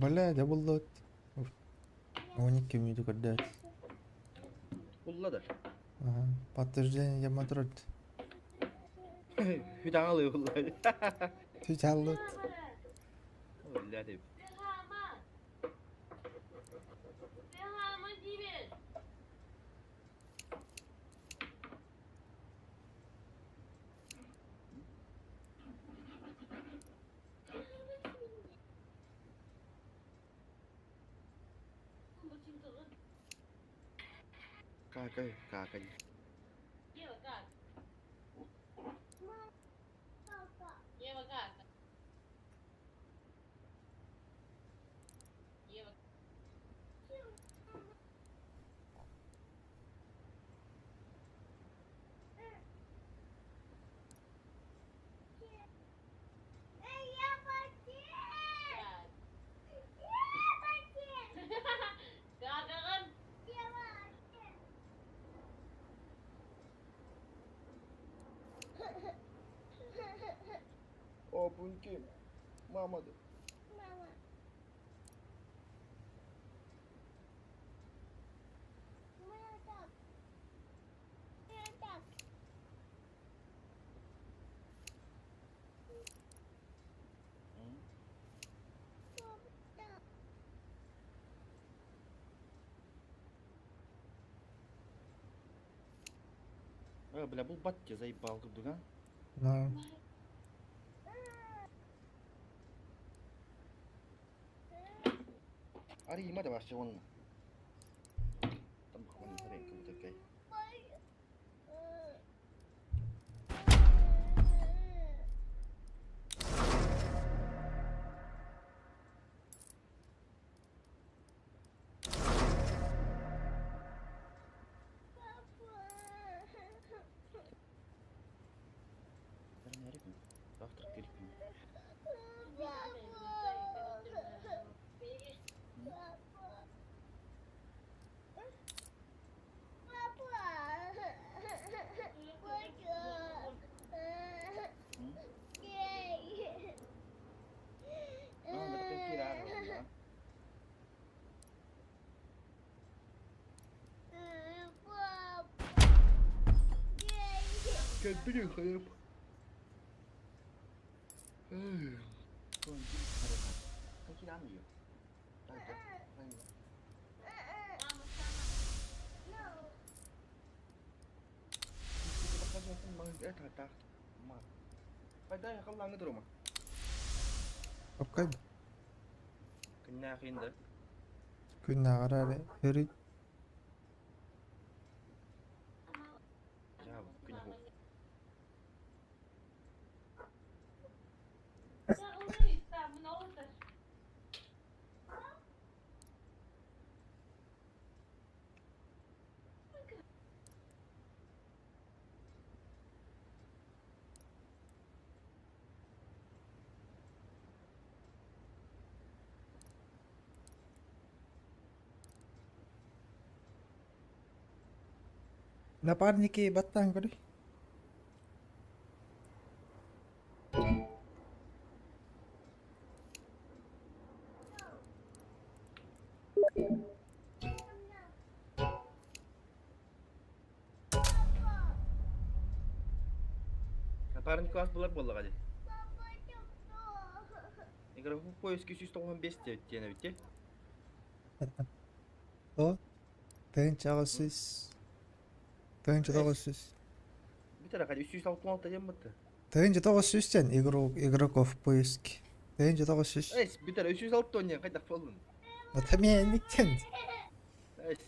Бля, дьэ буллут. 12 мүнүүтэ көрдөөт. Булла да. Ага, подтверждение демонтрует. Хүдаҥалыы булла. Түчаллыт. Бля деп. Какай, какай. Опуньки. Мама да. Бля, был батте заебал курдук, а? Да. Арыйма да вообще он. Там буквально как будто кай. Кэлбин хайып. Окей. Күннээхин да. Күннээҕэр эрэ өрүй. Напарники баттаан көрүй. Напарник класс булар буоллаҕа дии. Игровой поиск 395 диэн эбит дии. О, тыһыынчаҕа сүүс. 1900. Бүтэр аха 366 диэн бытты. 1900 диэн игрок игроков поиск. 1900. Эс бүтэр 360 диэн хайдах буоллун? Это миэниктен. Эс.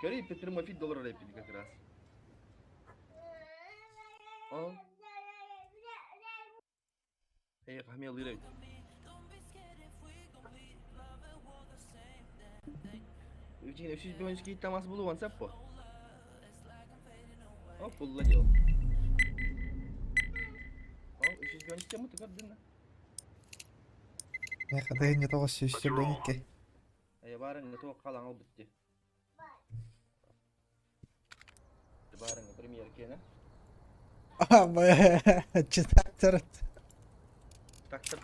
Көрүй Петр доллар эппит как раз. О. Эй, хамел ирет. Үчүн 312 тамас булуан саппо. О, булла дел. О, 312 мы ты Меха 1900 сөбөникке. Эй, барың то қалаң ал бітті. Барың премьер кені. А, бля, читактор. Трактор.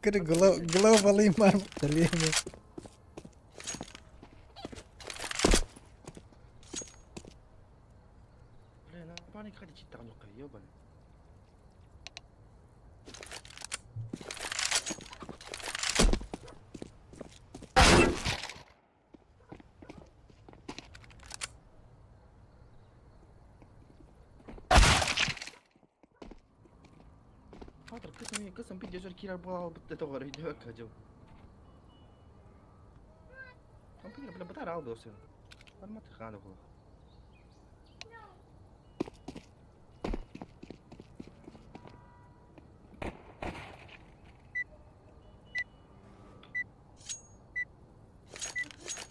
Кыры глобал имар. Леме. Бля, на паник хади читтаған жоқ, ебаный. Фатр, кысым, кысым, пидежер кирар була бітті тоғыр үйде кажу. Компьютер, бля, батар алды осы. Барматы ханы бұл.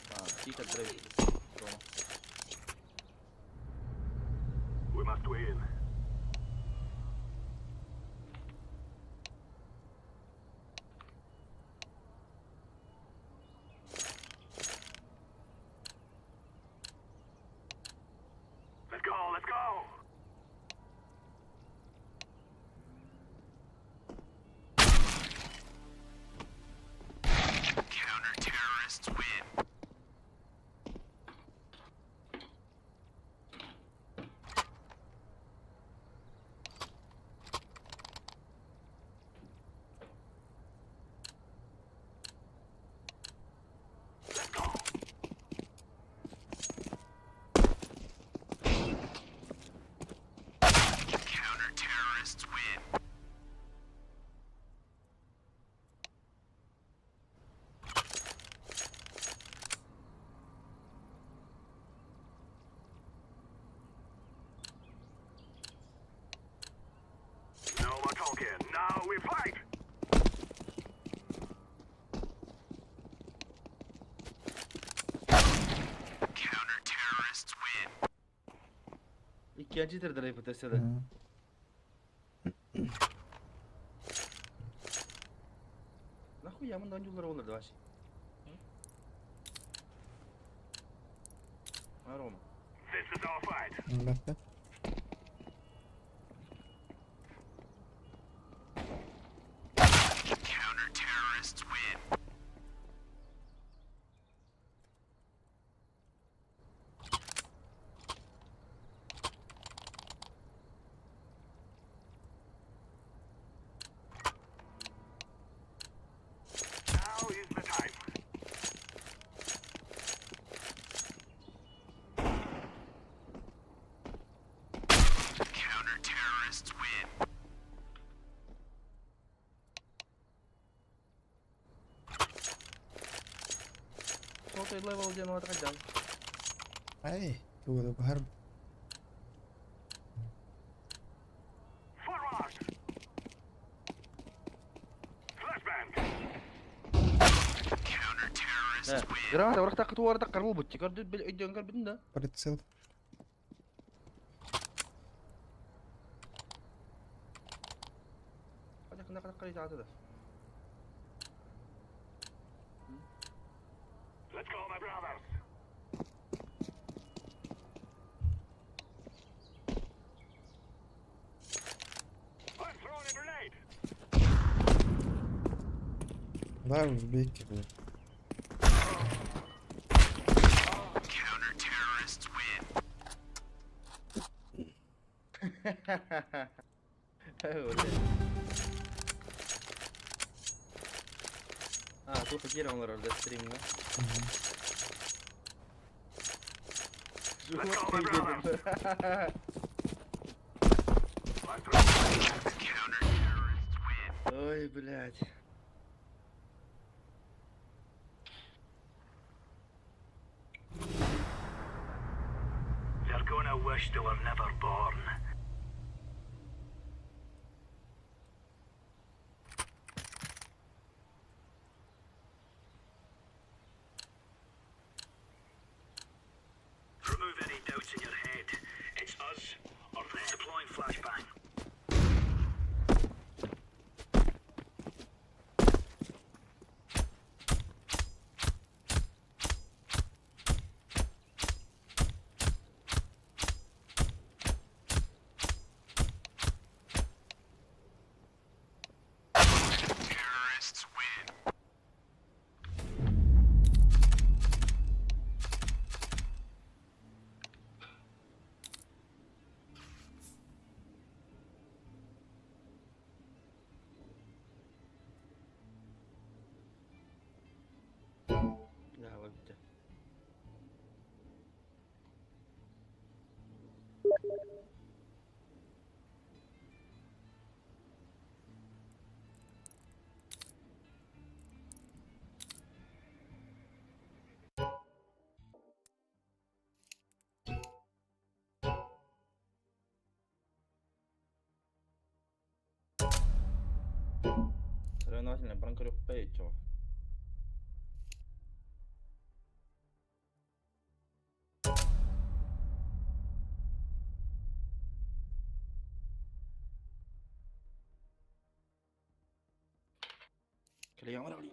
А, тихо, драйв. Дома. We must win. Let's go, let's go! Counter-terrorists win. Let's go! Counter-terrorists win. No more talking. Now we fight! Counter-terrorists win. Иккиэн читер драйв өтөсөдө. Нахуй ямындан жолдар олар вообще. Рома. This is our fight. Бәхте. Counter-terrorists win. Золотой level диэн уотаха дьал. Ай, тугу да баһар. Forward! Flashbang! Counter-terrorists win. Граната урахтакка туорда карбыл бутчи көрдү бил өйдөн көрбүтүн да. Прицел. Хадак хадак хадак да. Let's go, my brothers! I'm throwing a grenade! Да, узбеки, блядь. Counter-terrorists win. А, тут киирэн олорор да стримҥа. Мгм. Let's go, my brothers! I'm throwing Counter-terrorists win. Ой, блядь. They're gonna wish they were never born. Remove any doubts in your head. It's us or them. Deploying flashbang. Terrorists win. Да, вот. Соревновательный бронкорю пейчо. Клеем.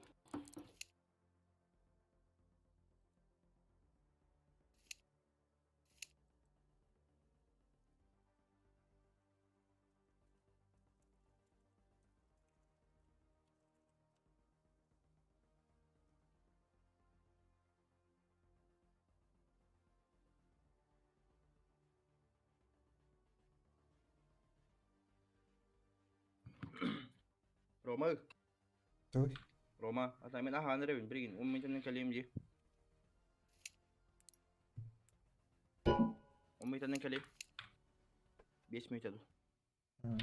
Рома, Той. Рома, а мен аһаан эрэ билигин, ум митенен кэлиэм дии. Ум митенен кэлиэм. 5 минут ду. М.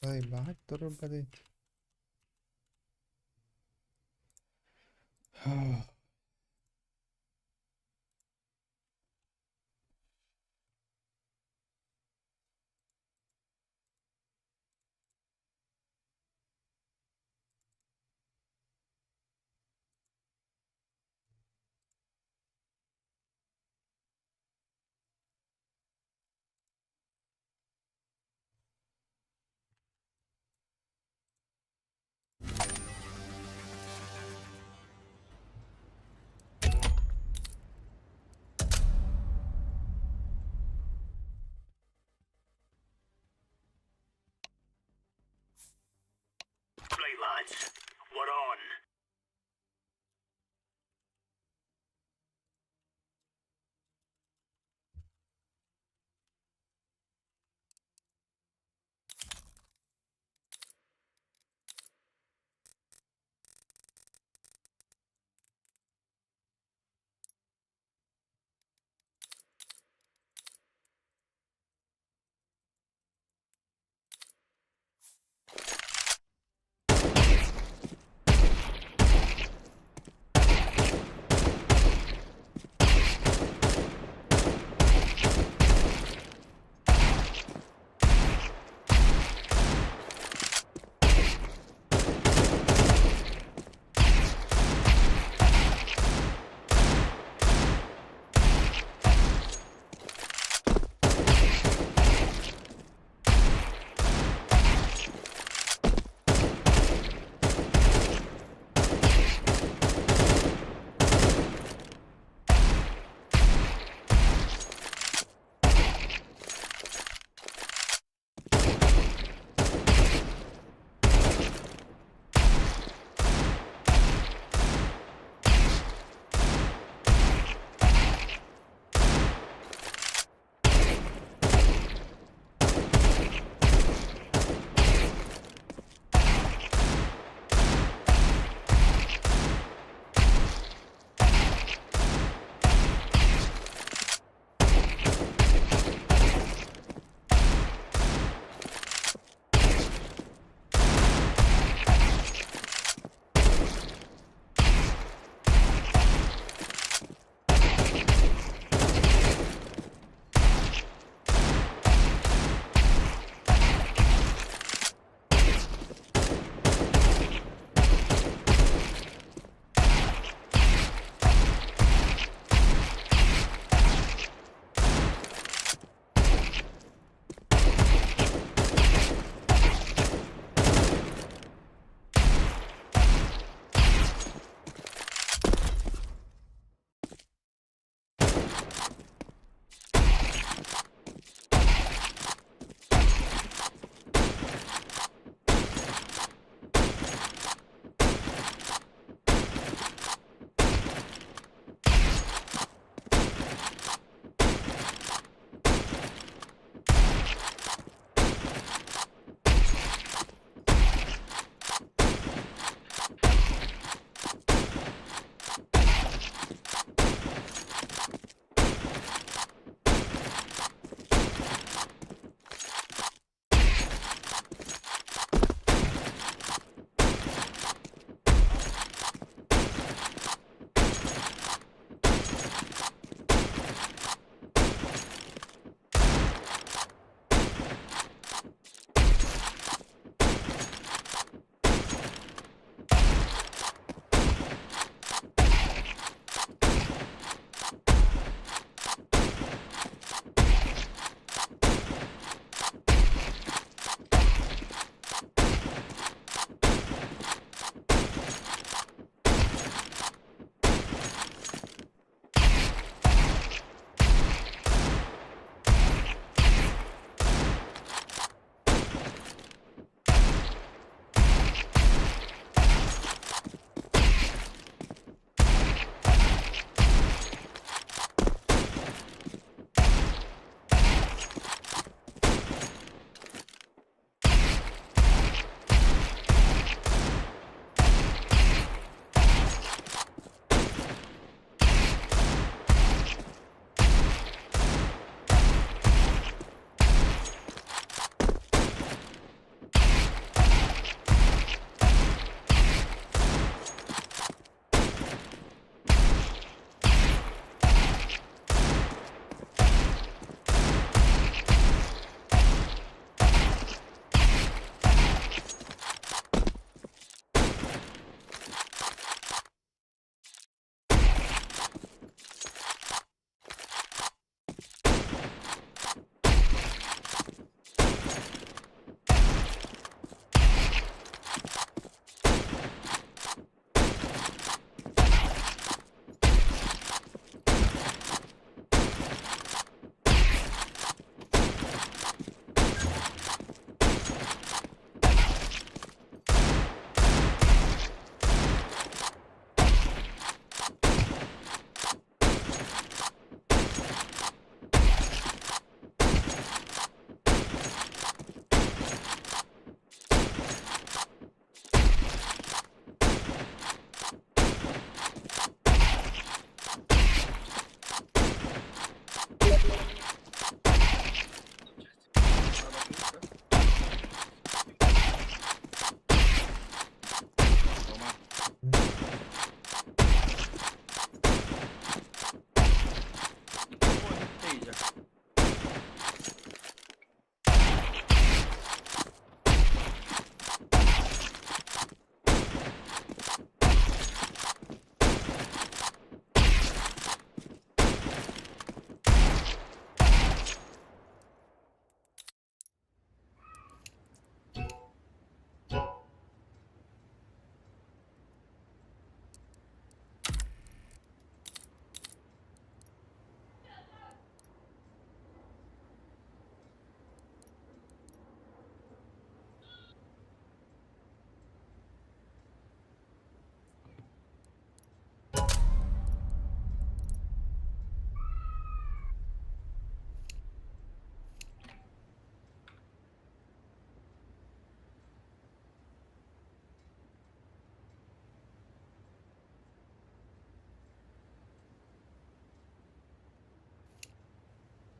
Ебать, турбодить. Lads, we're on.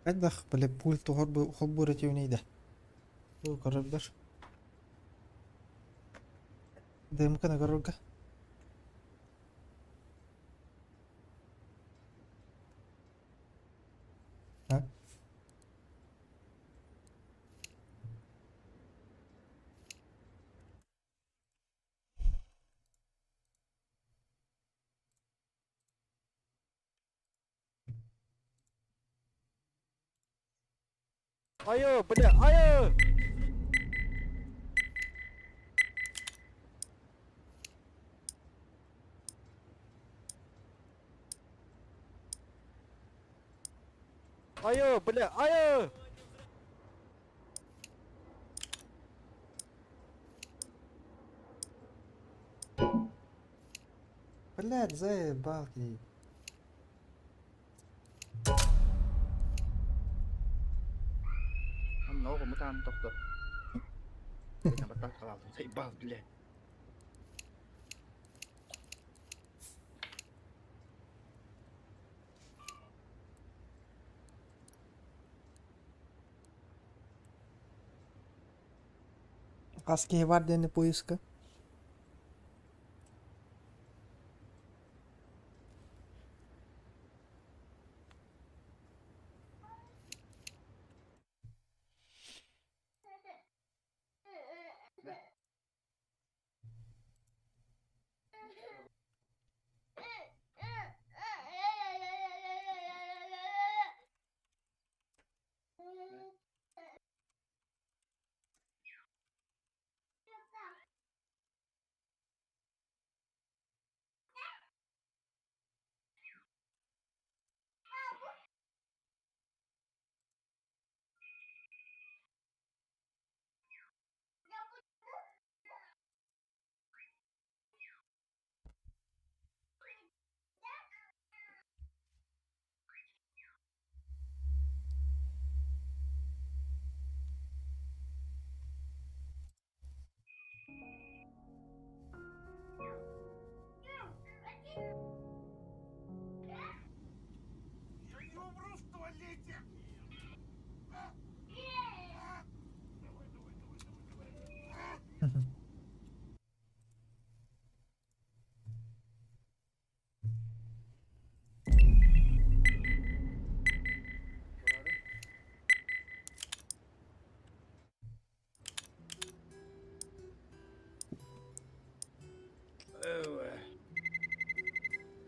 Хайдах, бile пульт холбуур этибиний да? Бу көрөрдөр. Дымканы көрөргө. А? Айыы, бля, айыы! Айыы, бля, айыы! Блядь, заебал ей. Онно оҕо мутаан тохто. Заебал, бля. Хас киһи бар диэни поиска.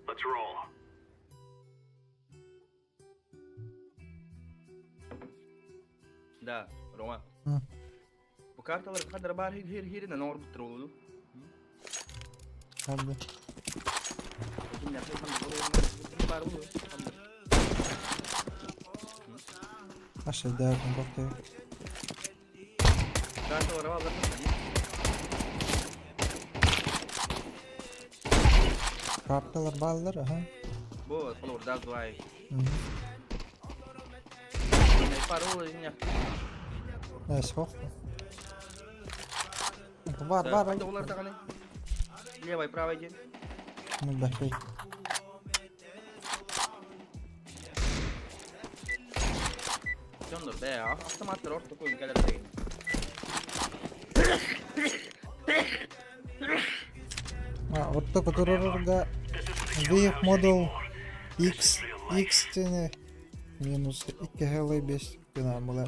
Let's roll. Да, Рома. М. Бу карталар хадыр бар хир хиринен оҥорбуттар буолуо. Ханна. Кинилэр ханна баар буолуо. Ханна. Aşağıda bakıyor. Карталар баалар. Карталар бааллар, аха. Бу холобурдаах дуай. Мгм. Пар буолуо инне. Э, суох. Бар, бар. Хайда олар даҕаны. Левый, правый день. Мөлбэхпит. Дьоннор бээ, автоматтар орто көйүн кэлэр деген. А, орто которорга V Model X X тени минус 2 хелей 5 гына була.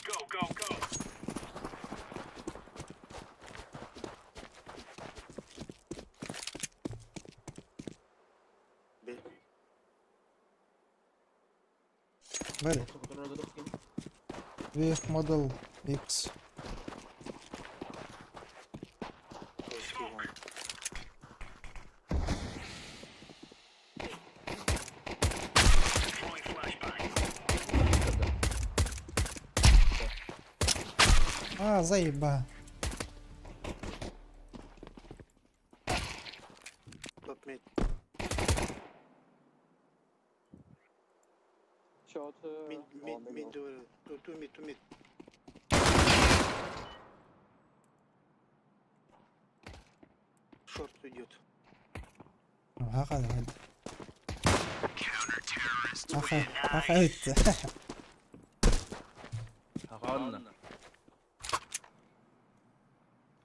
Go, go, go. Бери. V Model X. Throwing flashbang. А, заеба. Top mid. Short. Mid, mid, oh, mid, two, two mid, two mid. Шорт идет. Аха, аха, аха өттө. Хаҕанна.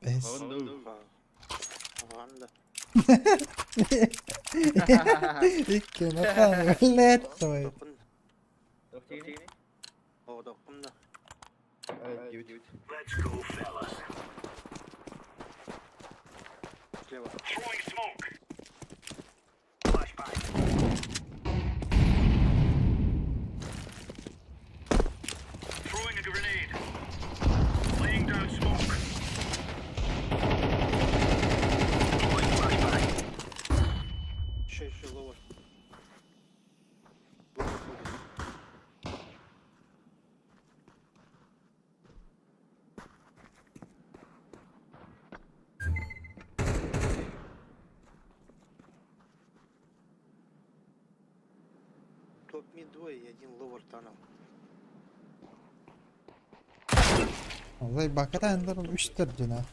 Бэс. Хаҕан дуу. Ага, да. Икки нахан блядь твой. Токун. Тохтиини. О, токун да. Дьүт. Let's go, fellas. Слева. Throwing smoke. Flashbang. Throwing a grenade. Laying down smoke. Deploying flashbang. Еще, еще lower. Lower будет. Top mid двое и один lower tunnel. Олай баката андыр үчтер дина.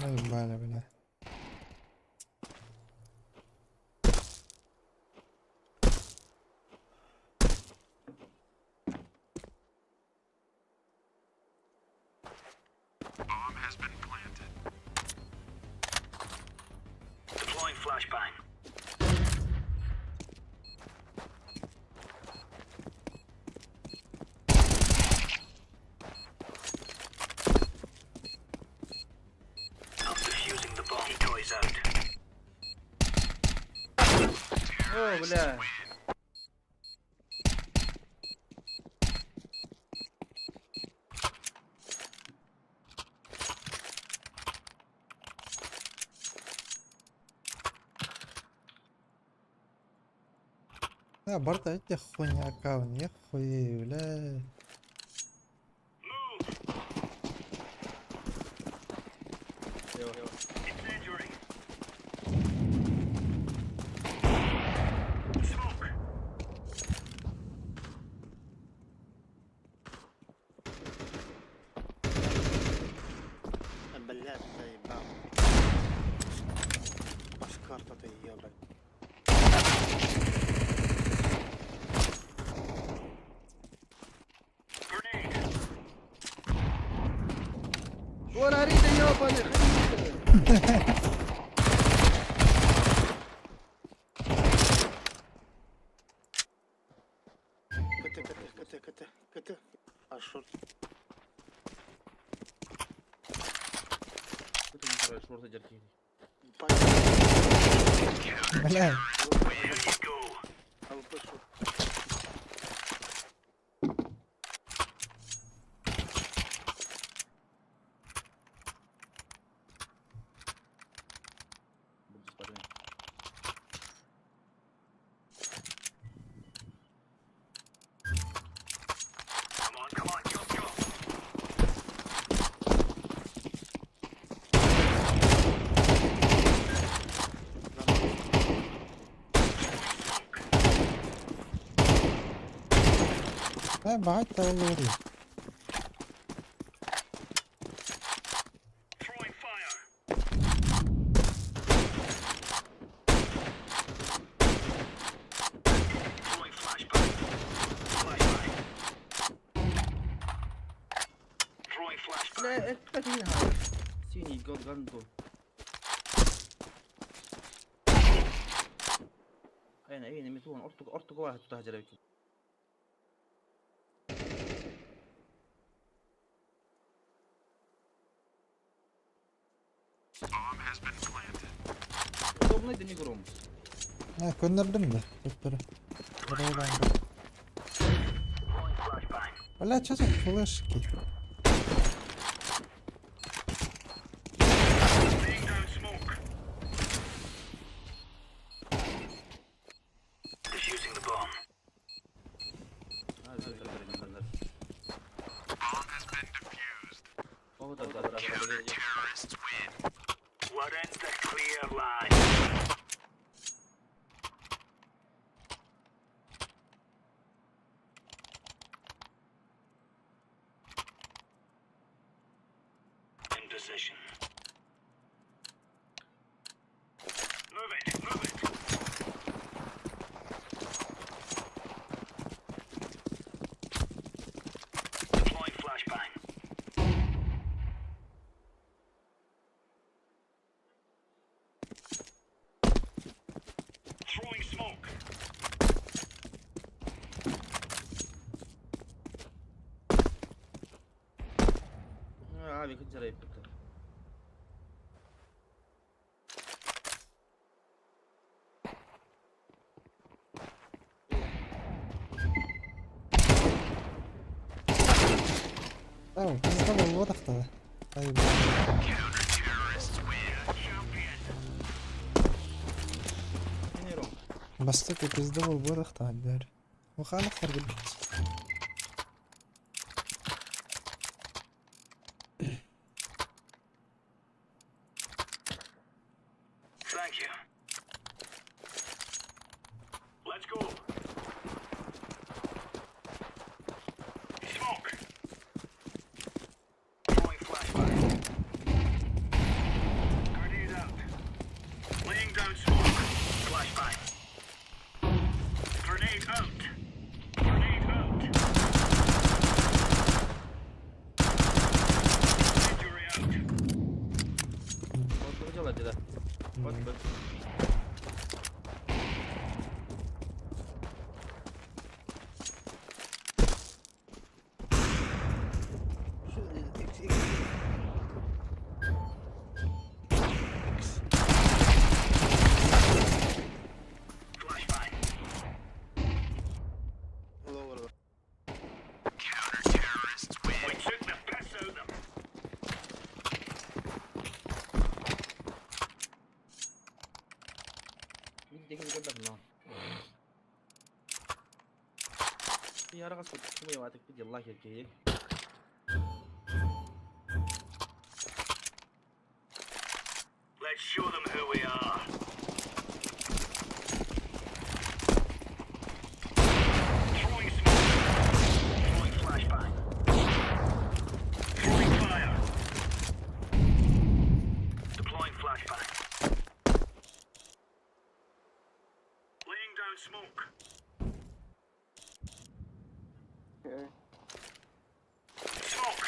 Ой, бля, бля. Bomb has been planted. Deploying flashbang. I'm defusing the bomb. Decoys out. О, бля. Да, барта эти хуйня кавн, я хуею, бля. Move. Incendiary. Smoke. А, блядь, заебал. Аж карта-то ебать. Grenade. Ура, Рита, ёбаный! КТ, КТ, КТ, КТ, КТ. А short. Бля, Here you go. AWP short. Come on, come on, jump, jump. да, бать олори. Throwing fire. Throwing flashbang. Flashbang. Throwing flashbang. Бля, это не надо. Синий год ганду. أين أين متون أرتق أرتق واحد تهجر بك. Bomb has been planted. Удобный да не гром. Ha, көннөрдүм да. Төттөрү. Throwing flashbang. Бля, что за флешки? Laying down smoke. Defusing the bomb. Bomb has been defused. О, да, да, да, да, да. Terrorists win. We're in the clear, lads. position. Move it, move it. Deploying flashbang. Throwing smoke. Abi kıcırayıp bitti. Tamam, bizde буолбатах да. Ай, бля. Yine Бастакы пизда буолбатах да, бэр. Уханах харгылбыт. Thank you. Let's go. Smoke. Throwing flashbang. Grenade out. Laying down smoke. Flashbang. Grenade out. Grenade out. Injury out. Korkutucular dedi. Bak bak. Şu X X X. Flashbang. Lower. Counter-terrorists win. We took the piss out of them. Bir ara kaç artık bir yıllar erkeği. Let's show them who we are. Throwing smoke. Throwing flashbang. Throwing fire. Deploying flashbang. Laying down smoke. Smoke.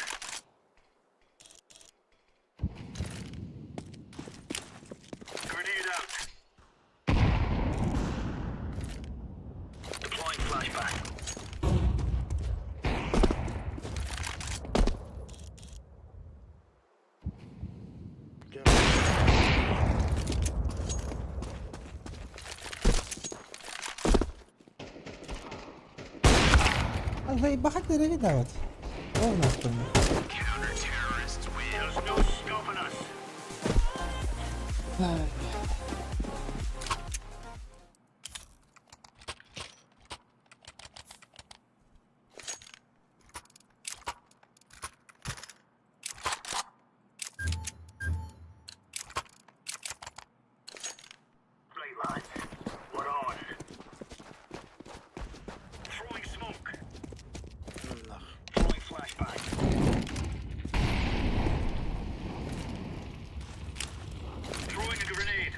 Grenade out. Deploying flashbang. Allah бахак nereye davet? Овна хтони. Counter-terrorists win. There's no stopping us. Right, lads. We're on. Throwing smoke. Throwing flashbang. Throwing a grenade.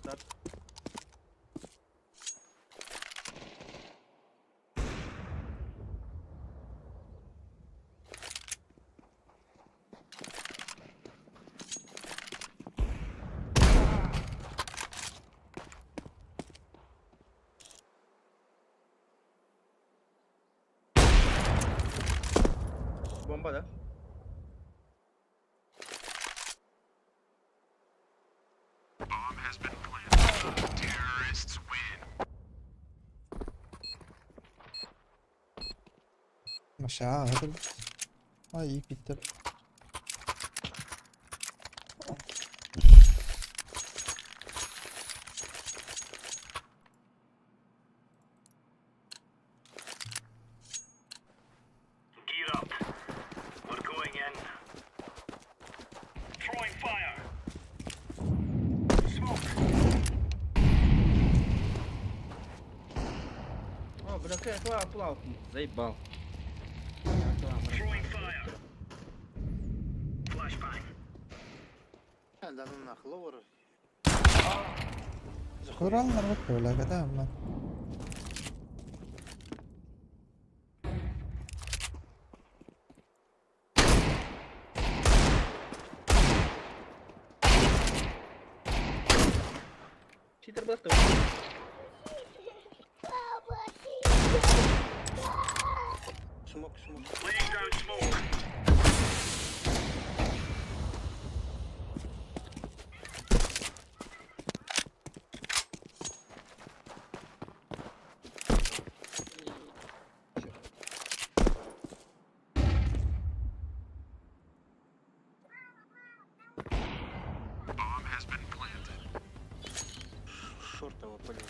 Start. Bomba da. Bomb has been planted. Terrorists win. Aşağı hadi. Ay iyi bitti. Gear up. We're going in. Throwing fire. Smoke. Oh, Заебал. Throwing fire. Flashbang. Да ну нах, lower. Kurallar bak böyle kadar mı? Читер был. Smoke, smoke. Laying down smoke. Bomb has been planted. Шорт его полез.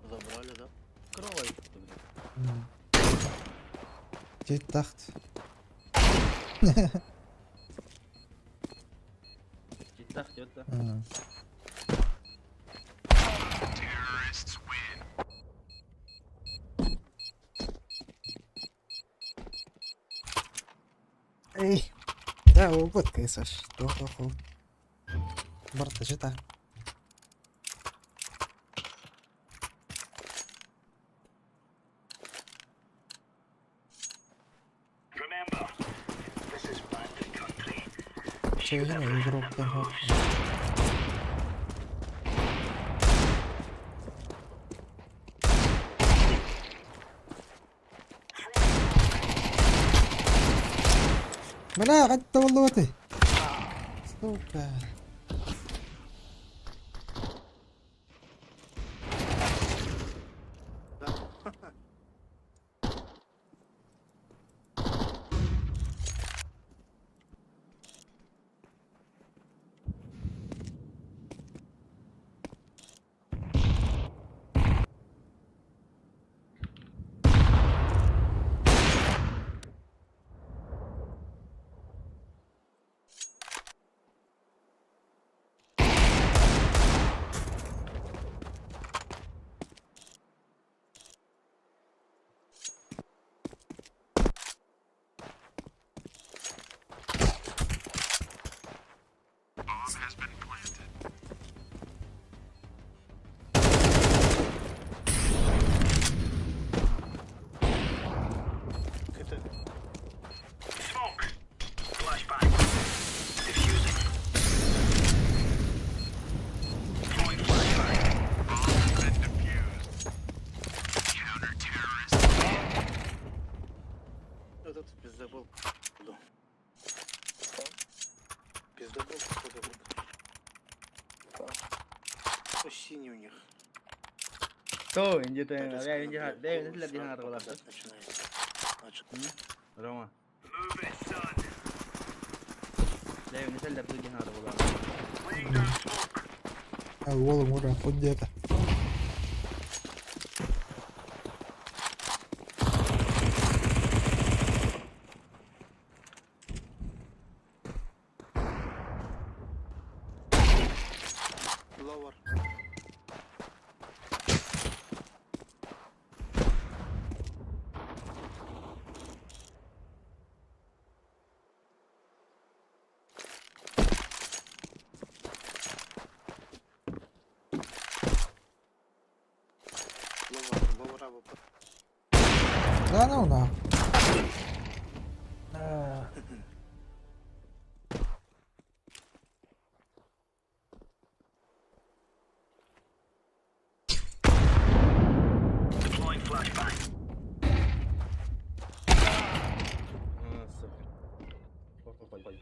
Забрали, да? Крова, блядь. Тит тахт. Читах, тёта. Terrorists win. Эй. Да, опыт кайсаш. Тох тох. Барта жита. Remember, this is bandit country. Чегин игрок тох. Бля, қайтта болды өте. Сука. Bomb has been planted. Это Smoke. Flashbang. Diffusing. Throwing flashbang. Bomb has been defused. Counter terrorists win. этот пиздобол. походу. Пиздобол, походу, был. О, синий у них. То, инди ты, Резко бля, инди, на бля, голову инди сразу надо было. попадать начинает. Значит, Рома, Move it, son. бля, инди надо было. Laying down smoke. А Уолом ура, хоть где-то. Lower. Lower, lower AWP. Да ну на. Deploying flashbang. А, сука. Ой.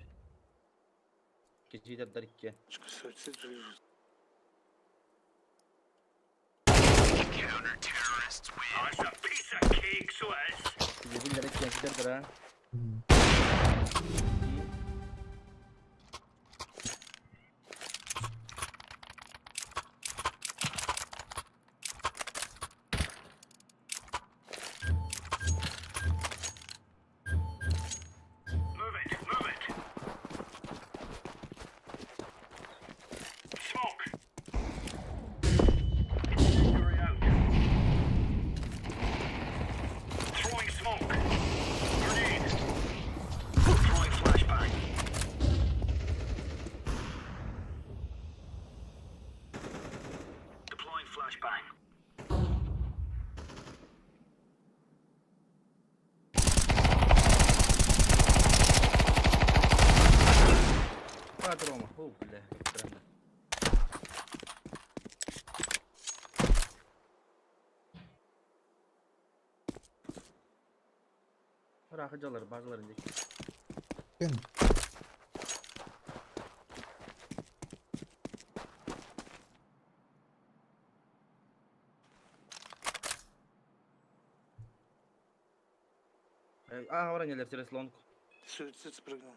Кичи дарикке. Суицид же лежит. Counter terrorists win. Oh, it's a piece of cake, so it is. Кичи дарикке, кичи дара. Move it, move it. Ыраах дьаллар базаларын диэки. Кин. Аа, баран кэлэр через лонг. Суицид спрыгнул.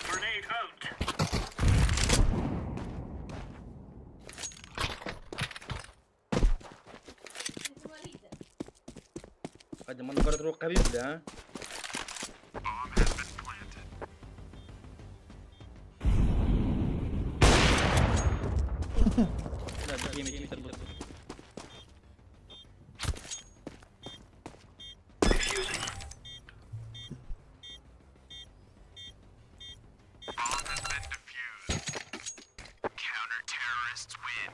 Grenade out. Hadi манна бара туруох хабиб да. Bomb has been planted. Да, биир читер был. Defusing. Bomb has been defused. Counter-terrorists win.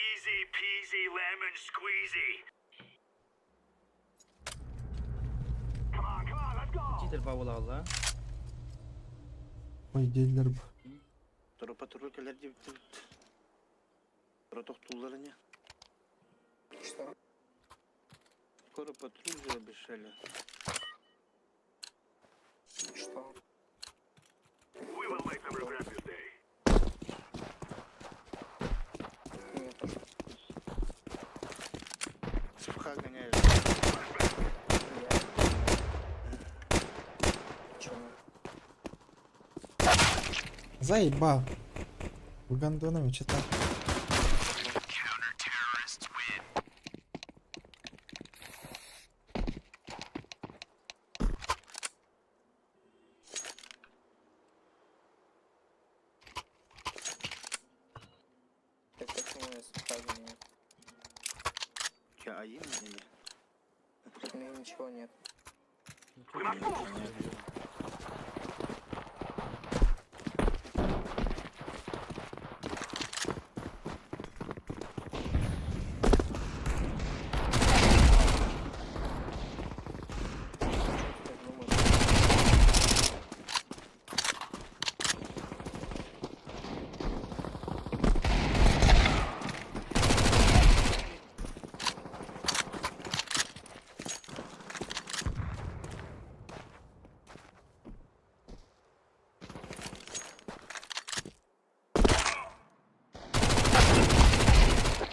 Easy peasy lemon squeezy. Come on, come on, let's go. Читер бабыла алла. Ой, дииллэр бу. Тура патруль кэлэр диэбиттэр. Тура тохтууллар ини. Что? Скоро патруль же обещали. Что? We will make them regret this day. Мне тоже. С ФХ гоняешь. Я. Почему? Заебал. Вы гондонами читал. Counter-terrorists win. Так почему я сразу не... Че, АИМ или? У меня ничего нет. We must move. Так думаю,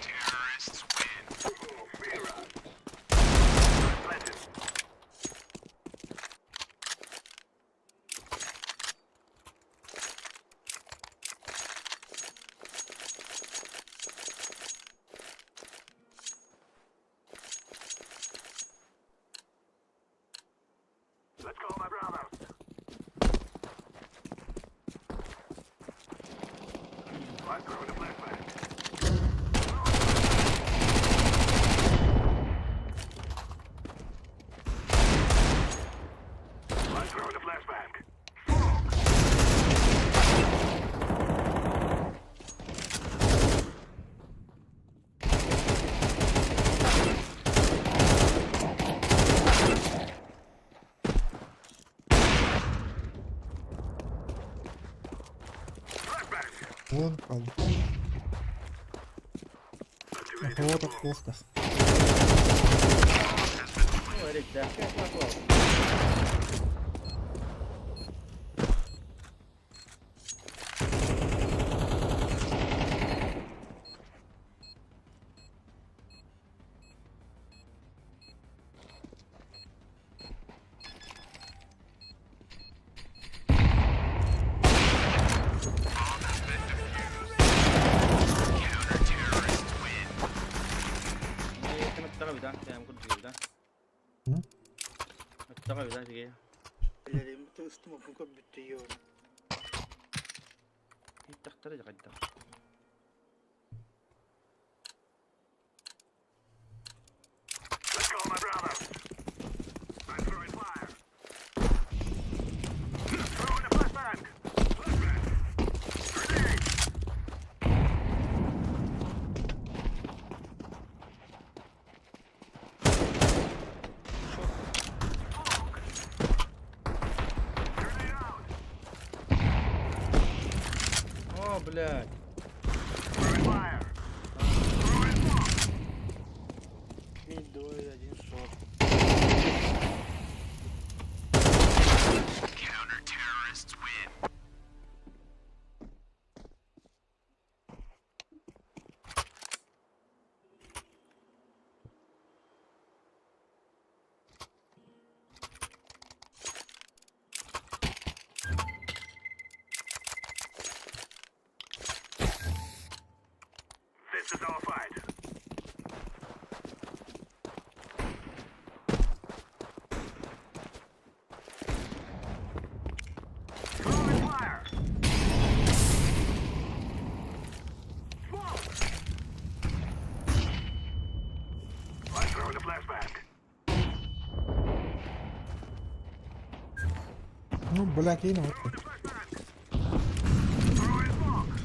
Terrorists win. Planted. Let's go, my brothers. I'm throwing a flashbang. I'm throwing a flashbang. Smoke. Flashbang. Вон кал. Вот плохо. Ну, Эрик, да. Bomb has been defused. Counter-terrorists win. Да? Let's go, my brothers. I'm throwing fire. Throwing a flashbang. Flashbang. Grenade. Блядь. Throwing fire. Throwing smoke. Мид двое, один шорт. Counter-terrorists win. This is our fight. Throwing fire. Smoke. I'm throwing a flashbang. Ну, бля, кинь вот. Throwing a flashbang. Throwing smoke.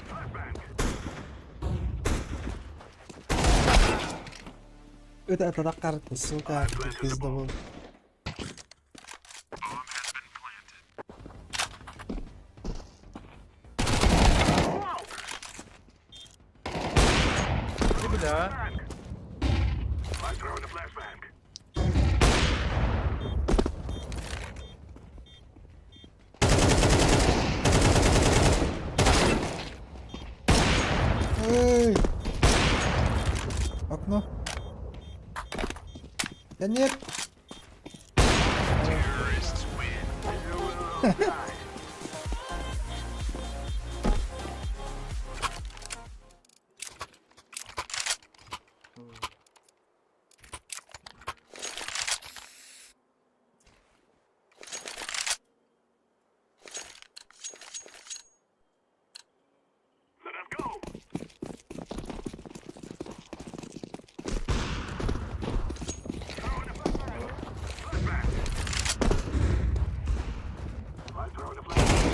Flashbang. Это атакарты, сука, пиздобол. Bomb has been planted. Ты, бля. I'm throwing a flashbang. Эй! Окно. Да нет! Terrorists win. Let us go. Throwing a flashbang. Flashbang. I'm throwing a flashbang.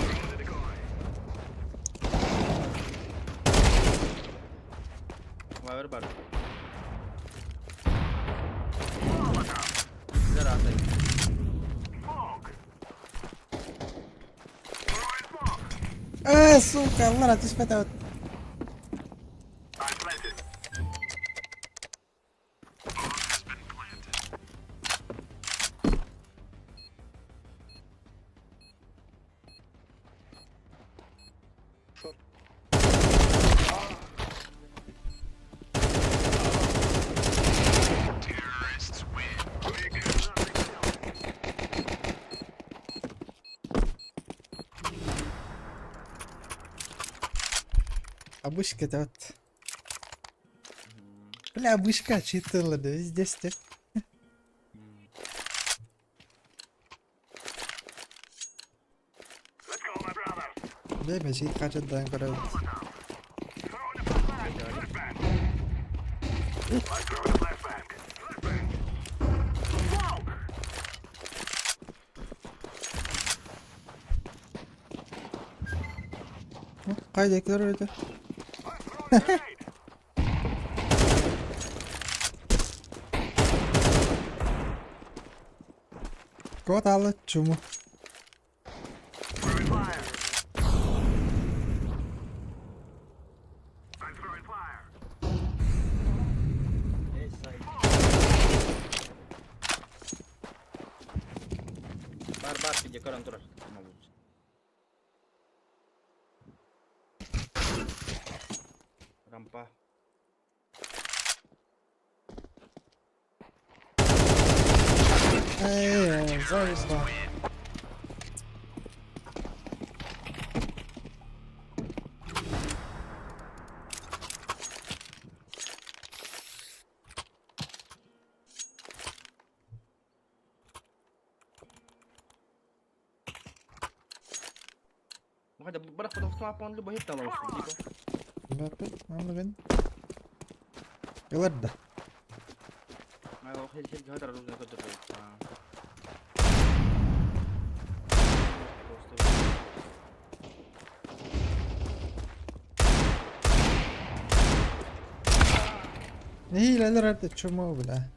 Throwing a decoy. Вайбер бар. Зараза. Smoke. Throwing smoke. Э, сука, Лара, ты спятал. I'm planted. Bomb has been planted. Шорт. Terrorists win. We cannot be killed. А вышка это вот. Бля, вышка читала, да, здесь ты. Let's go, my brothers. Бля, мен чит қачат дайын көреді. Throwing a flashbang. Flashbang. I'm throwing a flashbang. Flashbang. Smoke. Қайда көреді? I'm throwing a grenade. Кот алы чуму. Throwing fire. I'm throwing fire. Эй, сай. Бар, бар, где көрөн турар. Рампа. Эй, зависла. Ну хотя бы барах потом смапа он любой хит там типа. Бәпі, Ылар да. А, хит хит хит оружие который. Просто. Нехилелер это чуму, бля.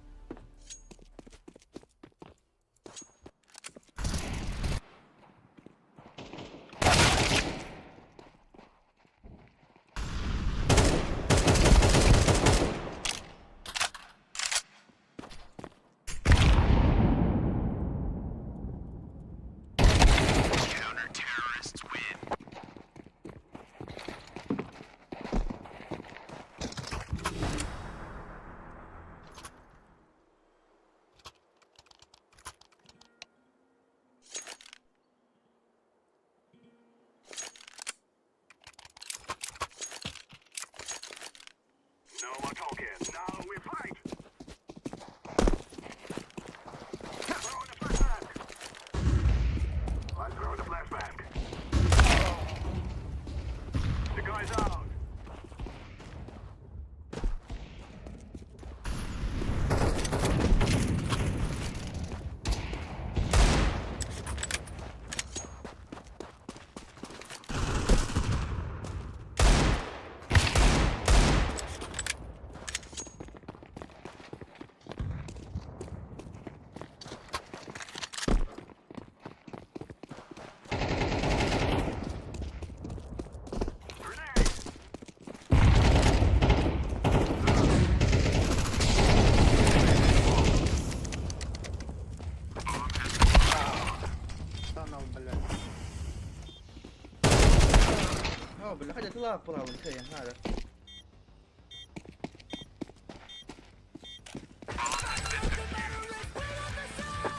О, бля, хотя ты лапу лапу, надо.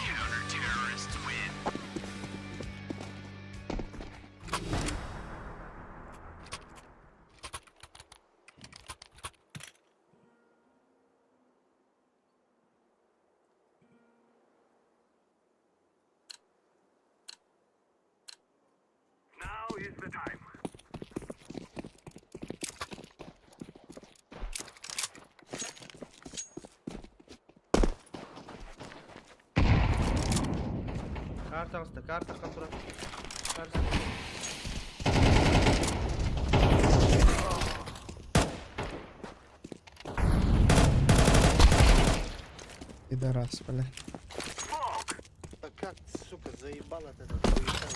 Counter-terrorists win. Now is the time. Карта аста, карта контура. Карта. Підарас, бля. Да как, сука, заебал от этот хуета.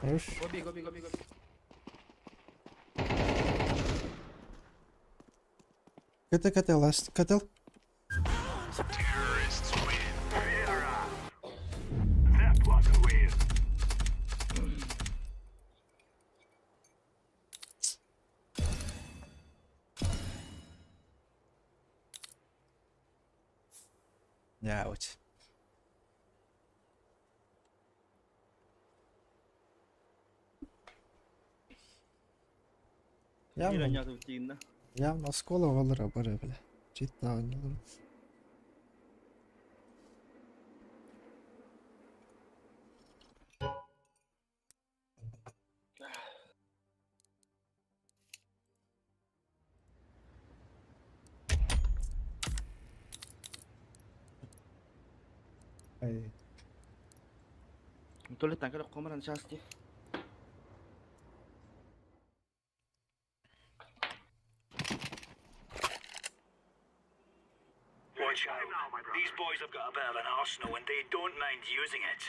Хорош. Гоби, гоби, гоби, гоби. КТ, КТ, last. КТ. Terrorists win. That was a win. Няуть. Мира Явно, няту тинна. явно оскола валыра бары, бля. Читта ойнолор. Ай. То ли танка комаран части. Watch out. These boys have got a bit of an arsenal and they don't mind using it.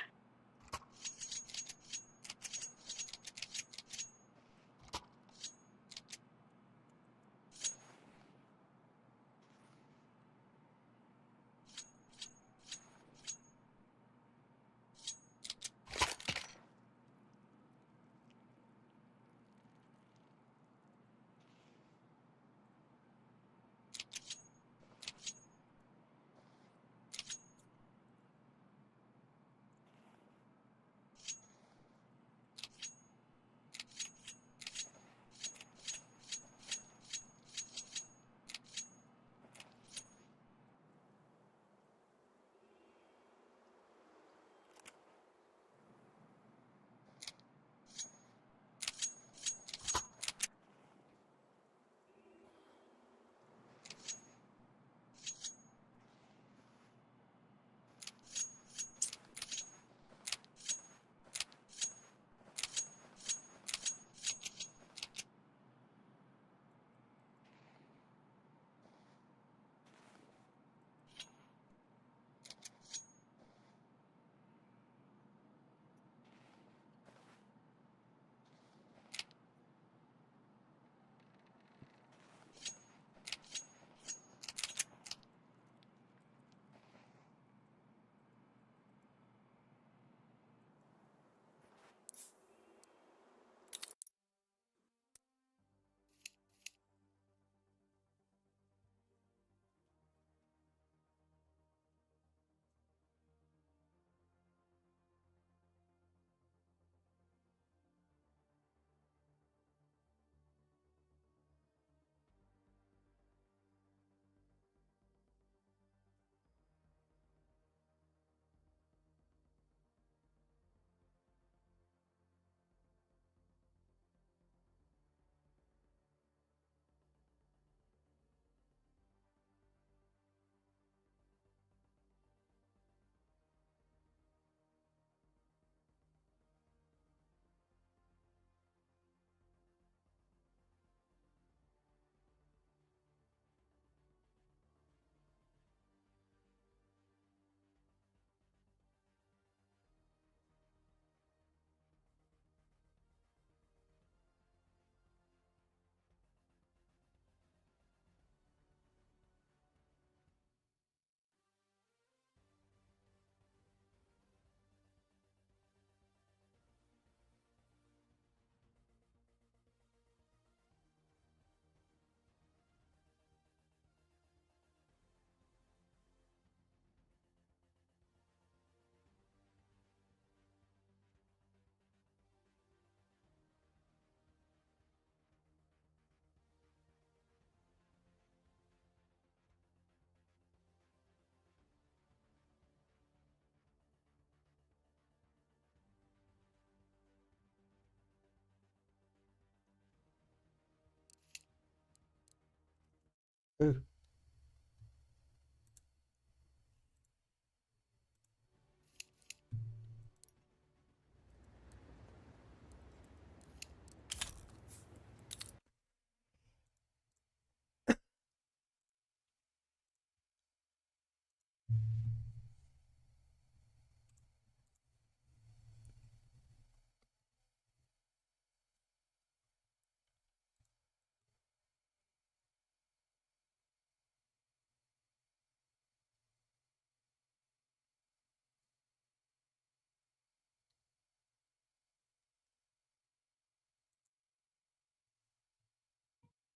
Ы.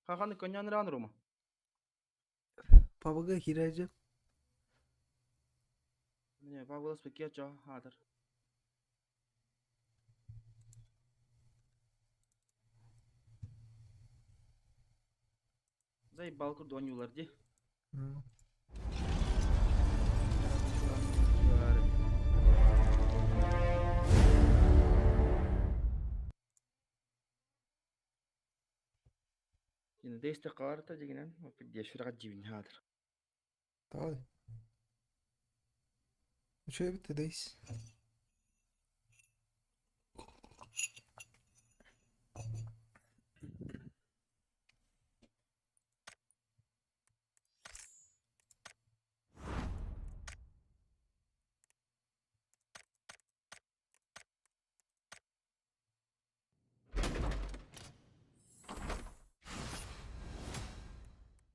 Хаханы көннөн ран рума. Пабыга киирээдьи. Не, пагулас пекечо хатыр. Заебал курдонюлар ди. М. Дейсте карта дегенен, деширага дивин хатыр. Давай. Үчүгэй эбит Дейс.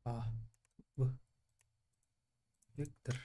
А. В. Виктор.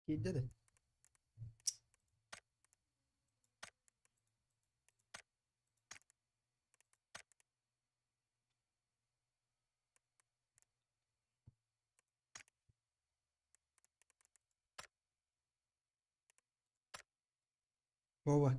Киирдэ да. Вова.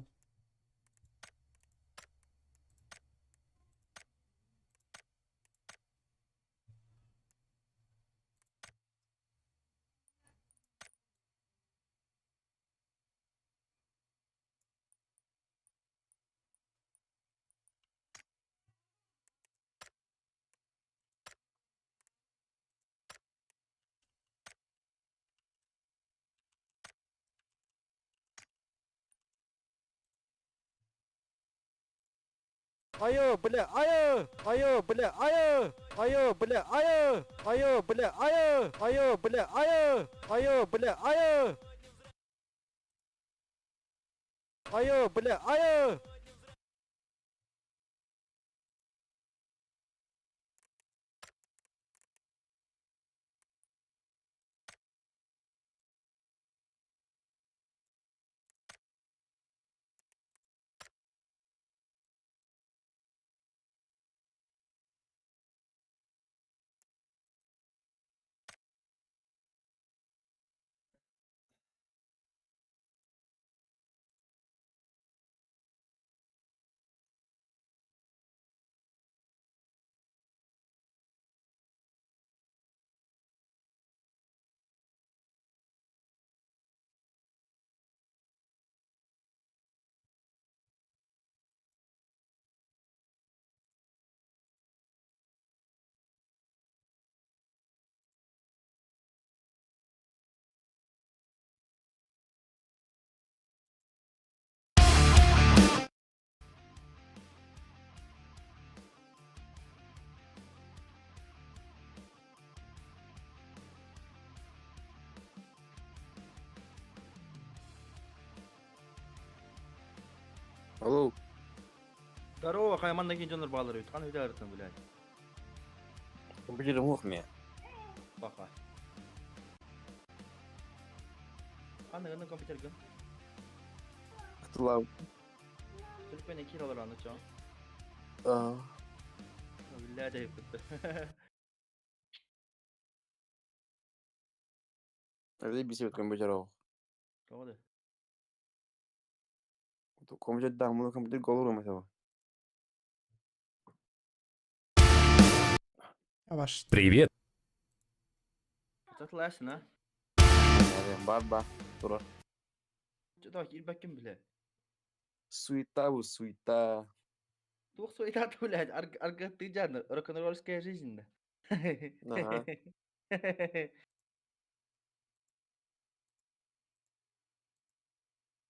Айо, бля, айо! Айо, бля, айо! Айо, бля, айо! Айо, бля, айо! Айо, бля, айо! Айо, бля, айо! Айо, бля, айо! Алло. Здорово, хай манна кин дьоннор баалар эбит. Ханна бүтэ блядь. Компьютерым уох мэ. Баха. Ханна гына компьютергын? Хатылаабыт. Төлөпүөнэ киир олор аны чо. Аа. Биллээ дьайыппыт. Эбэтэр билсибит компьютер оҕо. Тоҕо да? Компьютердаах муну компьютерга олоруом этэ. Ваш. Привет. Татылаасына. Бар бар турар. Тоҕо киирбэккин билэ. Суета бу суета. Туох суета блядь, аргыттыы дьааны, рок-н-ролльская жизнь да. Ага.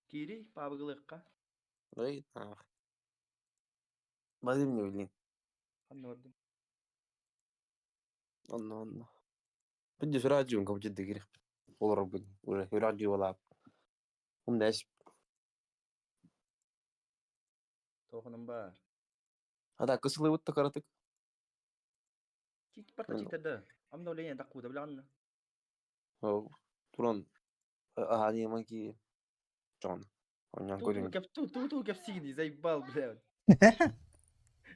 Киирий, паабыгылыахха. Ой, нах. Базым не билин. Ханна бардым? Онно онно. بدي سراجي ونكم جد قريب والله ربي ولا يراجي ولا هم ناس Туохунан баар. هذا قصة وتكرتك. Барта читерде. Амна олейн таккуда билаҕынна. Туран аһаани манки Джон. Онньон Ту көрүн. ту ту ту кэпсиини заебал, блядь.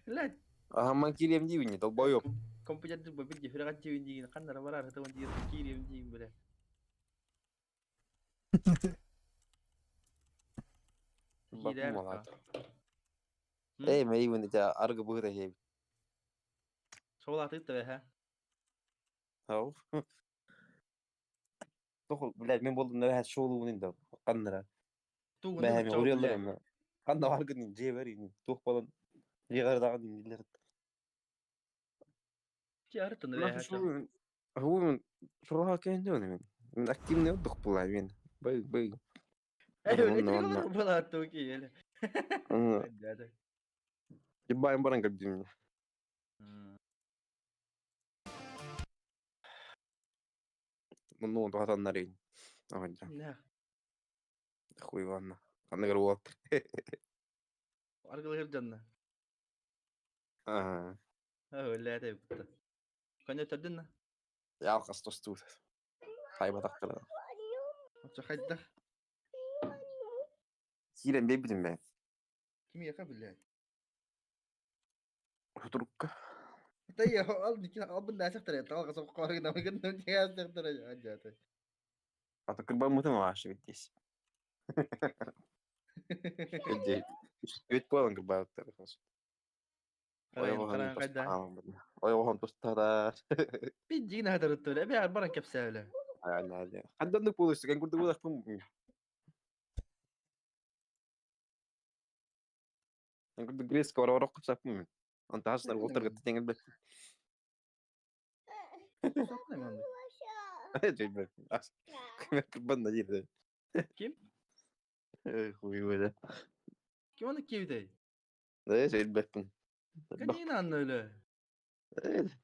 Блядь. Аха ман кириэм диибин долбоёб. Компьютер бу билги хүрәгат диин диин ханнара барар хатан диин кириэм диин, блядь. Бакум малаат. Ээ мэйбин дэ аргы быһыта хээбит. Шоулаатыт да ха. Ау. Тохол, блядь, мен болдум нэрэ шоулуун инде каннара. Бэһэми уруйаллар Ханна баргын дьиэ бэр туох болон дьиэҕэр даҕаны هو شغلها كاين دون من من активный отдых была мен бай бай. Ебаем баран кабдим. Ну, туһатаннар ин. Хуй ванна. Ханныгар уолаттар. Аргылыыр дьонно. Аа. Өллээтэй бутта. Көнөтөрдүн на? Ялхас тостуут. Хайбатахтара. Очо хайдах? Киирэн биэрбитим бээ. Кимиэхэ блядь? Сутурукка. Тайя ал никин албын наасахтара таалга соққоры намыгын намтигаасахтара ажаата. Ата кырбаммытым аашты биттес. Үт буолан кырбаабыттар. Ойоҕоһун тустара. Биджигин хатарыттыр. Эбэ баран кэпсээле. Хандан буолуйсу курдук буолахпын. Курдук грецка барар кыпсаппын. Онта хасынар уолтар кытта тэҥэр бэт. Кырбанна диир. Ким? Хуй бля. Ким оны киэбитэй? Ээ сөйбэппин. Канина анна өлө.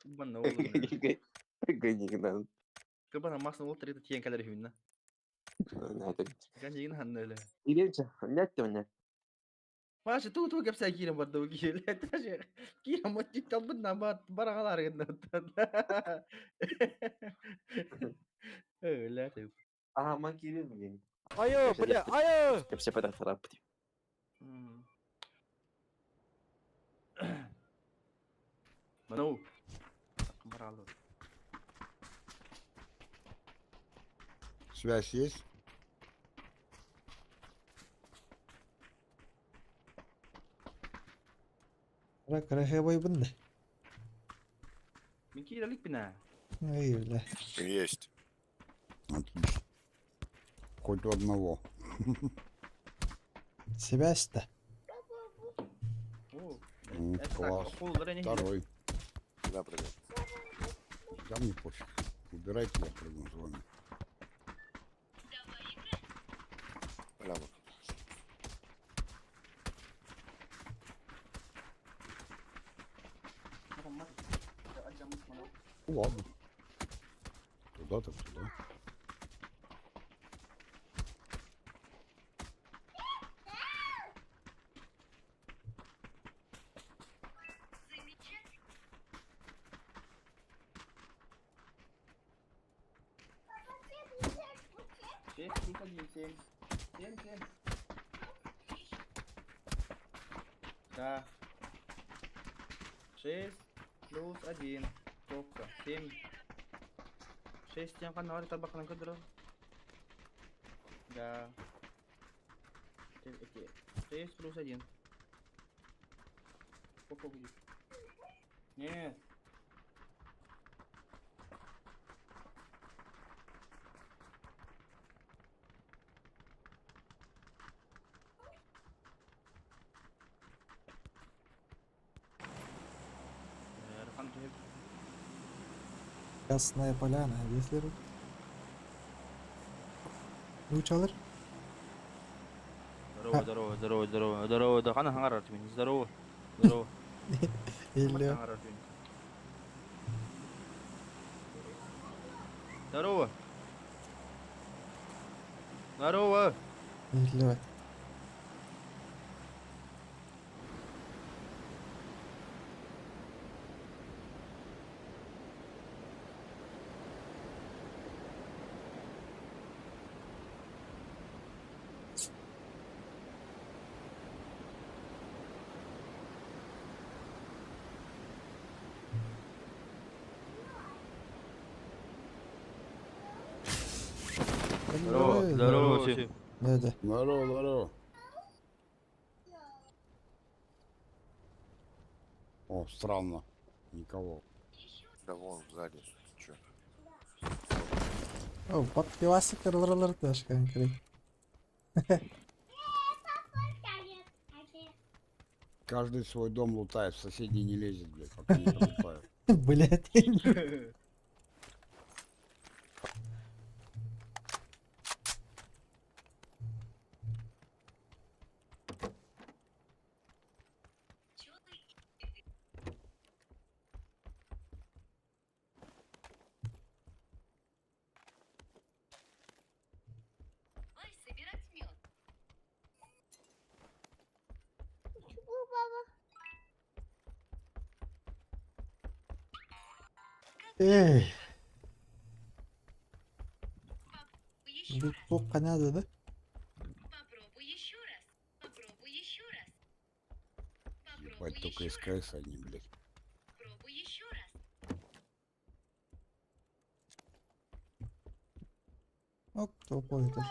Кырбанна ол. Канина. Кырбанна масын уолтар кытта тиэн кэлэр үһүннэ. Канина анна өлө. Ириэнчэ, нэтте онне. Маша ту ту кэпсээ киирэн барда бу киһи. Киирэн мотчит талбын на барагалар гынна. Өлө. Аха ман киирэн билин. Айо, бля, айо! Кэпсэпэтэх тараппыт. Ману. Баралы. Связь есть? Кыра да. Мин киирэлик бина. Ой, бля. Есть. Отлично. Хоть у одного. Связь-то. Класс. Второй. Да, привет. Да мне пофиг. Выбирайте, я прыгну с вами. Бля, Ну, ладно. Туда так туда. 6 плюс 1, 7. 7, 7. Да. 6 плюс 1. Сколько? 7. 6 тем канал табакынан көдөрө. Да. 6 плюс 1. Сколько будет? Нет. Ясная поляна, если Учалар? Здорово, здорово, здорово, здорово, здорово, да хана хаңарар түмин, здорово, здорово. Или... Здорово. Здорово. Или... Здорово, здорово всем. Да-да. Здорово, здорово. О, странно. Никого. Да вон сзади. Чё? О, подпивасик ырылыр ташкан керек. Каждый свой дом лутает, в соседний не лезет, блядь, пока не лутает. Блять. Эй. Бұл тоқ қанады да? Ебать, только СКС одни, блядь. Оп, толпой это.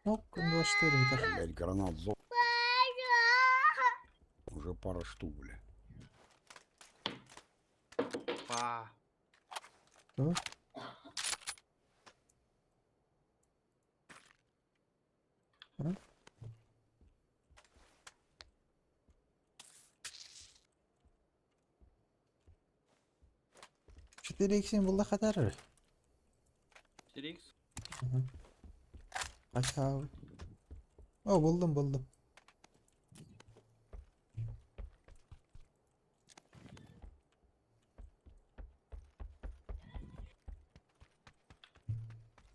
Оп, 24 это. Блядь, гранат зо... Уже пара штук, бля. Па. Что? А? 4 иксин булла хатар. 4х? Aşağı. O buldum buldum.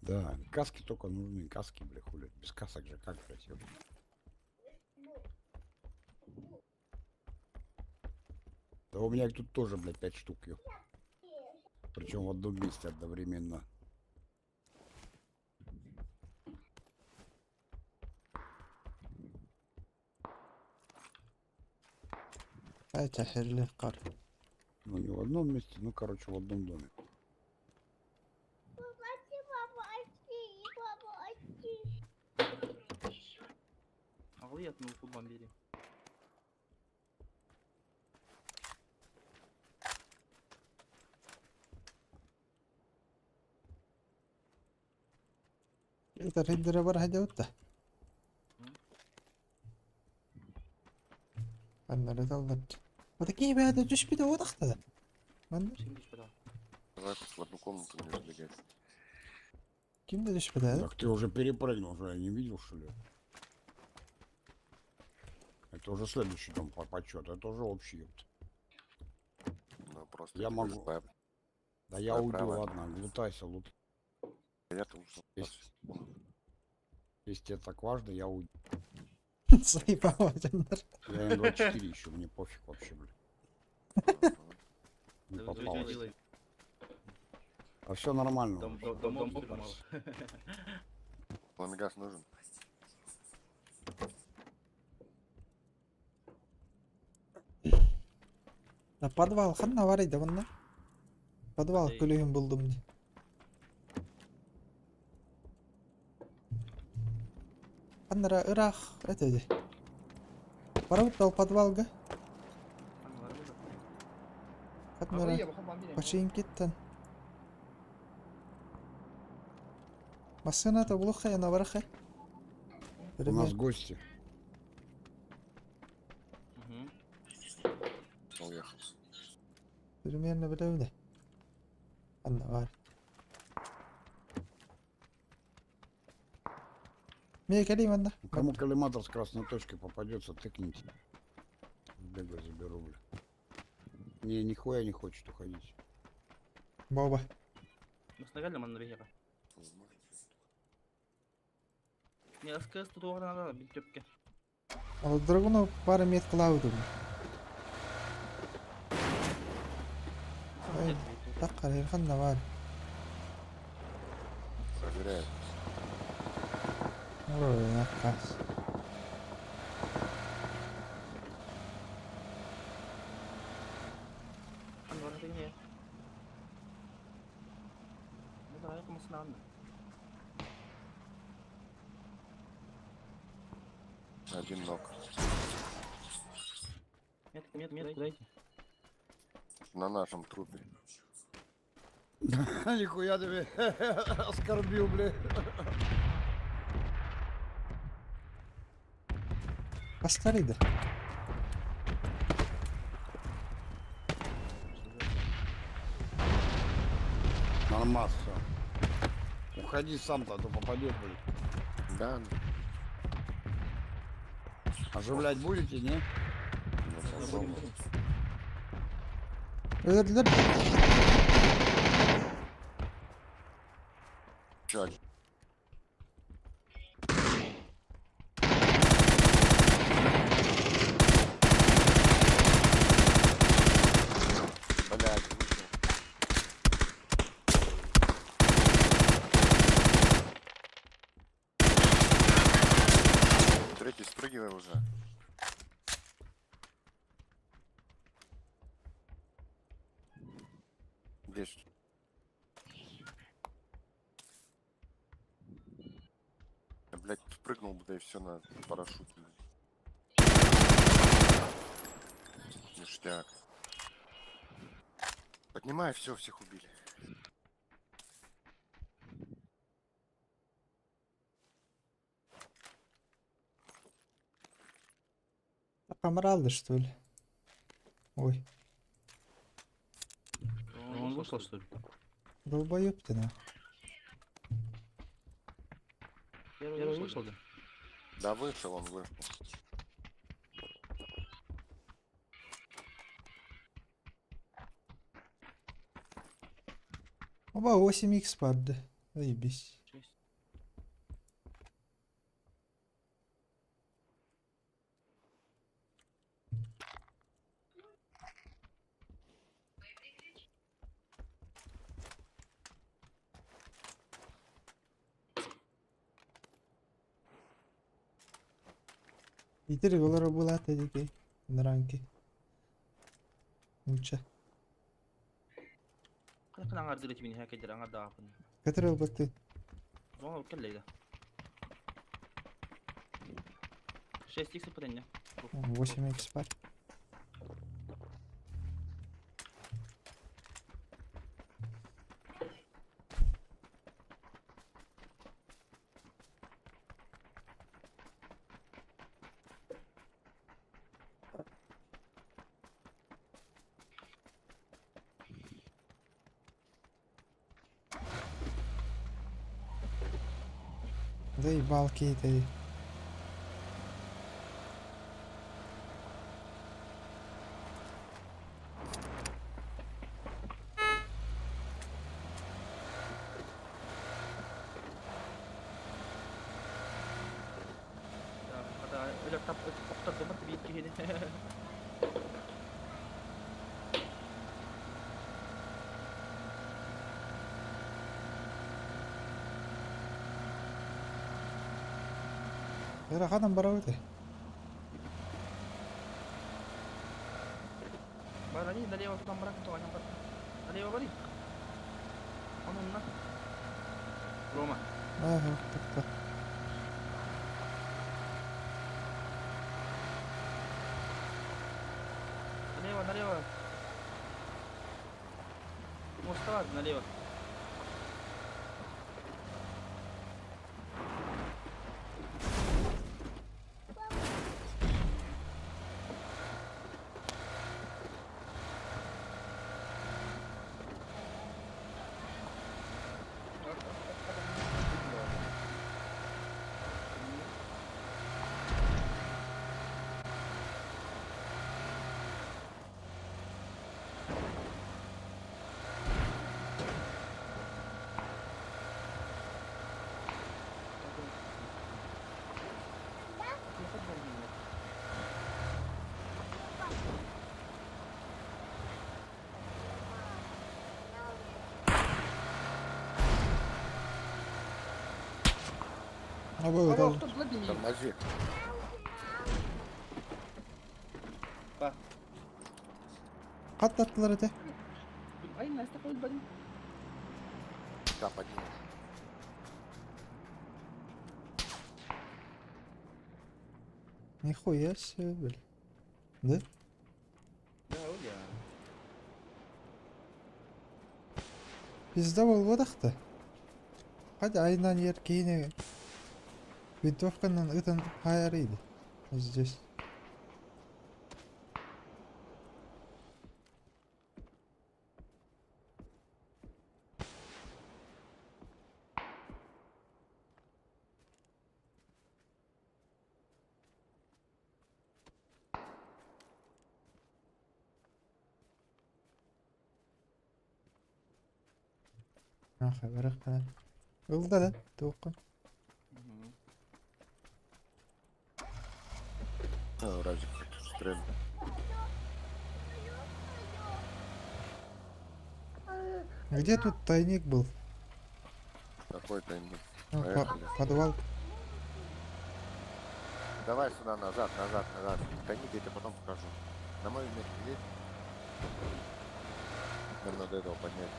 Да, каски только нужны, каски, бля, хули. Без касок же как, блядь, ёб. Да у меня их тут тоже, блядь, 5 штук, ёб. Причем в одном месте одновременно. Фاتح qar. Ну, не в одном месте, ну, короче, в одном доме. Аҕылыйатын кулбан бери. Это рендера бар хадя. Такие бәді түшпеді одақта. Манда Давай в одну комнату не забегать. кимде түшпеді? Так ты уже перепрыгнул, уже я не видел, что ли? Это уже следующий дом по подсчету, это уже общий, ёпта. Ну, просто Я могу. Да я уйду, право. ладно, лутайся, лут. Я тут Если, если тебе так важно, я уйду. Заебало дьоннор. Я М24 ищу, мне пофиг вообще, блядь. Не Да вы что попалось. делаете? А все нормально. Дом, уже. дом, дом, дом штурмовал. Ламегаз нужен. Да подвал ханна бар иде мында. Подвал Эй. күлүгүн булдум ди. Ханнара ырах этеди. Барабыт ол подвалга. Ханнара Пашинкиттен. Машина-то глухая, на барахай. У нас гости. Мгм. Уехал. Примерно билебин. Анна бар. Мен келейм анда. Кому коллиматор с красной точкой попадется, тыкните. Бегаю, заберу, бля. Не, нихуя не хочет уходить. Боба. Наснагали манна бихера. Не, СКС тут угар надо, бит төпке. Ал драгуну пара мет кылабыдым. Ай, так карайхан да бар. Проверяю. Ой, накас. Аны бар деген я. Ну давай кымысына анны. Один ног. Метку, метку, метку дайте. На нашем трупе. Нихуя тебе оскорбил, бля. Бастар иде. Нормас, все. Уходи сам-то, а то попадет, блядь. Да, Оживлять будете, не? ну, попробуем. Өлдүлөр. Чё, Блядь, вышел. Третий спрыгивай уже. Здесь. Я, блядь, спрыгнул бы, да и все на парашют. блядь. Ништяк. Поднимай, все, всех убили. Камралды, что ли? Ой, Он вышел, что ли? долбоёб ты нахуй. Первый вышел, да? Да вышел он, вышел. Оба 8х барды. Заебись. Шесть. Итер голора була тедики. Наранки. Лучше. Кана кана аңар дилет мин хәкәдер аңар да апын. Который баты. Зона келлейді. 6 икс падение. 8х бар. Заебал кейт Да, хата өлөк Ыараханан барабыт ээ. Барани, налево тутан баран, тоҕонньон бар. Налево бari. Онунна. Рома. Ага, так-так. Налево, налево. Моста бар, налево. Абы Алло, ытал. кто Владимир? Тормози. Ба. Хаттаттылар этэ. Ай, Настя ходит, блин. Да, поднимешь. Нихуя себе, бля. Да? Да, уля. Пизда буолбатах да. Хотя айынан ер киһини винтовканан ытан хаайар Здесь. Аха, барах Ылда да, туохха. А, Радик, стрельну. Где тут тайник был? Какой тайник? Ну, Поехали. подвал. Давай сюда, назад, назад, назад. Тайник я тебе потом покажу. На мою метку едь. Нам надо этого поднять.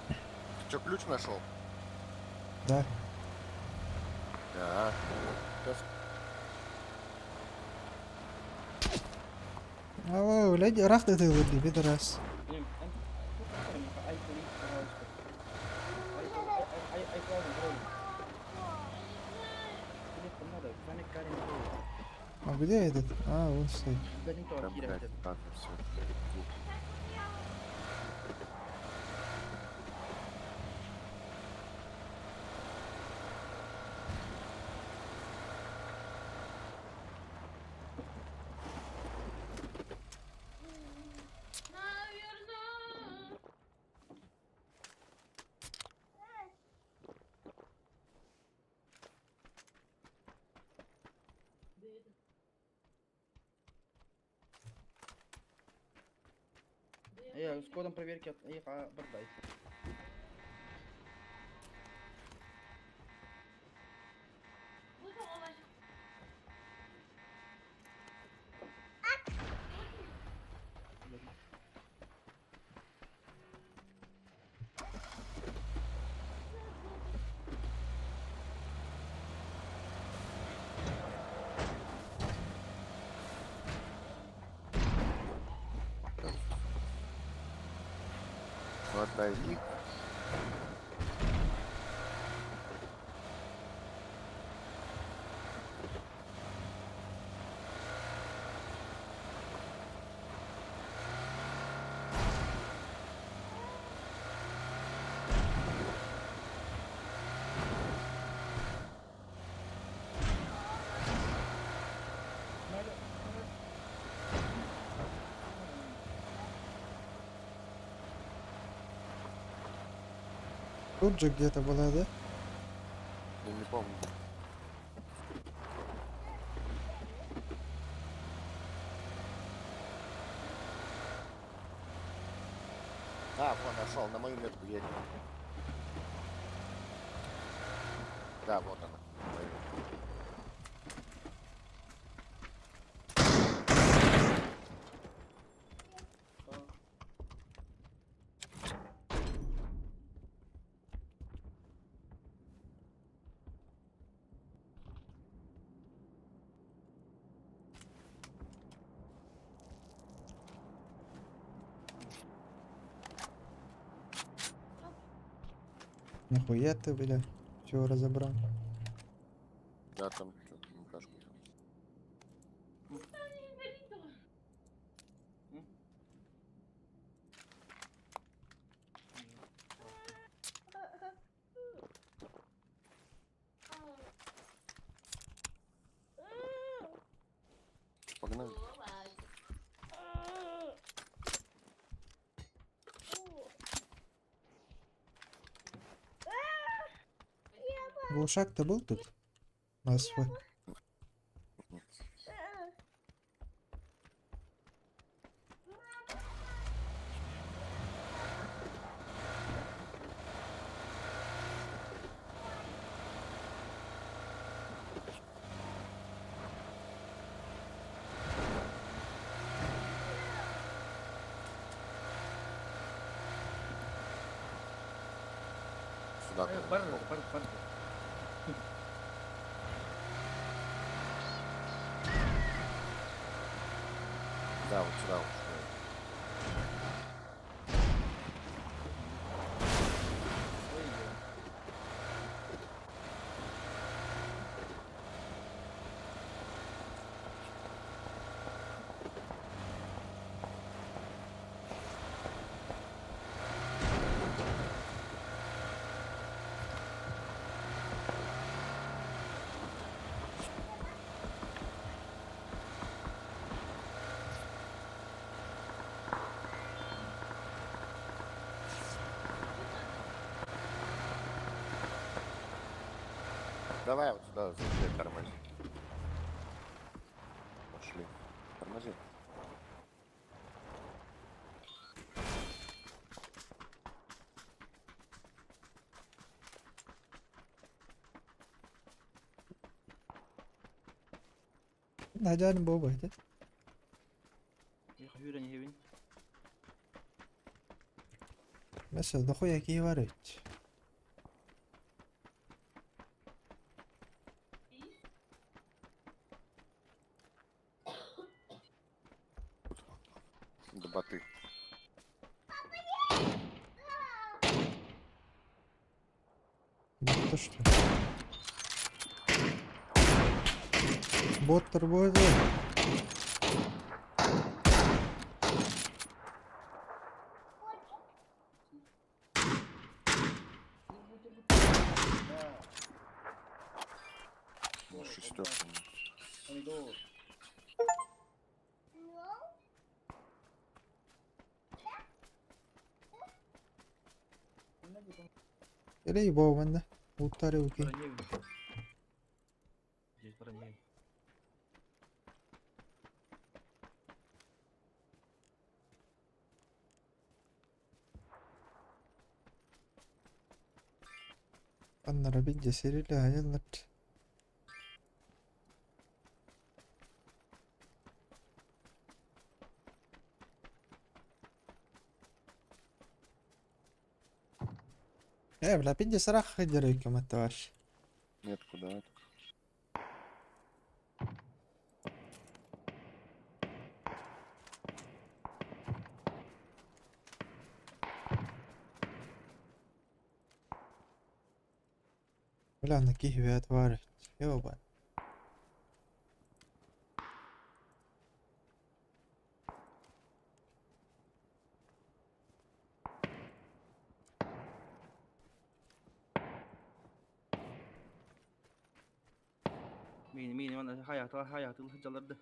Ты что, ключ нашел? Да. Да. Сейчас. А, блядь, рах ты ты пидорас. Ай, пожалуйста. Ай, ай, ай, А где этот? А, вон стоит. Там, блядь, ладно, все. Я с кодом проверки от бардай. Вот тайник. Тут же где-то была, да? Я не помню. А, вон, нашел, на мою метку едет. Да, вот она. Мою. Нихуя ты, бля, всё разобрал. Да, там что-то МКшку. Погнали. Глушак-то был тут? На СВ. Сюда. Бар, бар, бар. Да, вот сюда вот. Давай вот сюда, заезжай, тормози. Пошли. Тормози. Надян Боба, это? Mesela дохуя киһи бар эбит. Да боты. Бот что ли? Боттар будет. Ну, шестерка. Или его манна. Уттары уки. Аннара бидде сериле аяннар. Э, бля, бидде сарах хадеры кем это ваш. Нет, куда это? Бля, на кихве отварить. Ёба. Мин, мин, мана хая, та хая, тыл жаларды.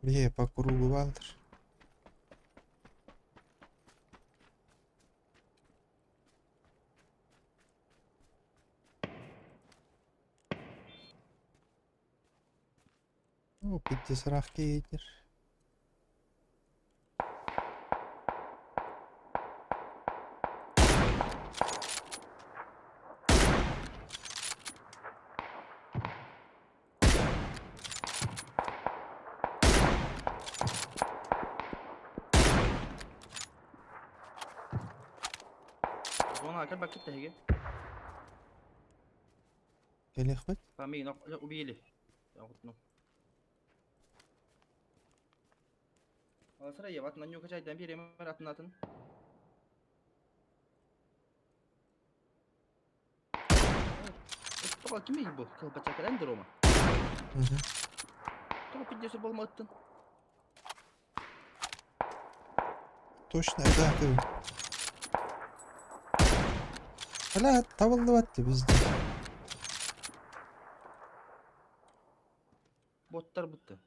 Бе, по кругу валтер. Ну, пидде сарах кейдер. Зона кәл бак китте хеге. Кэлиэхпит. Там убили. Я вот, ну. Аласара ебат, на нюка чайдан берем атын атын. Тоға ким бу? Кылбача кэлэн рома. Тоға пиддесі болматтын. Точно, да, ты. Бля, табылдыбат бизде. Боттар бутты.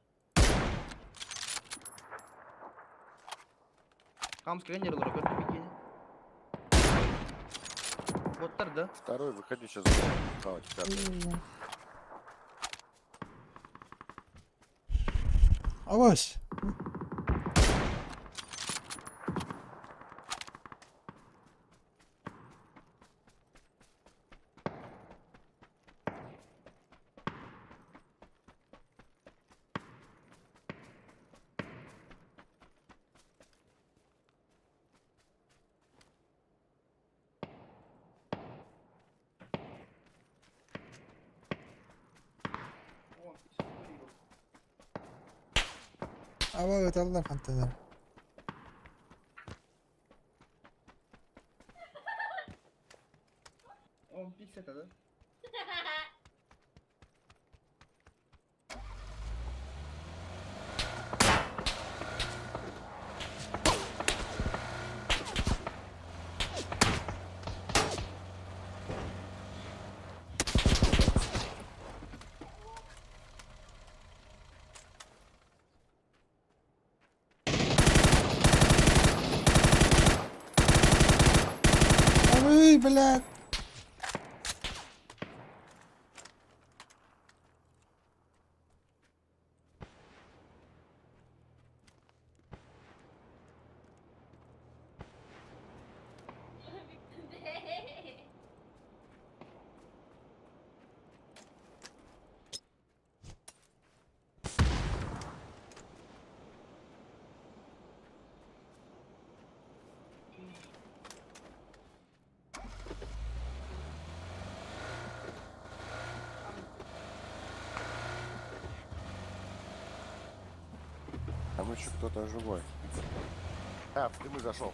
Камс кэлэн олора көрдүм бикини. Боттар да. Второй, выходи сейчас. Хавать, пятый. Авось. Ава ыталлар хантанар. Он пиксет, да? Ой, блядь. Там еще кто-то живой. А, в дымы зашел.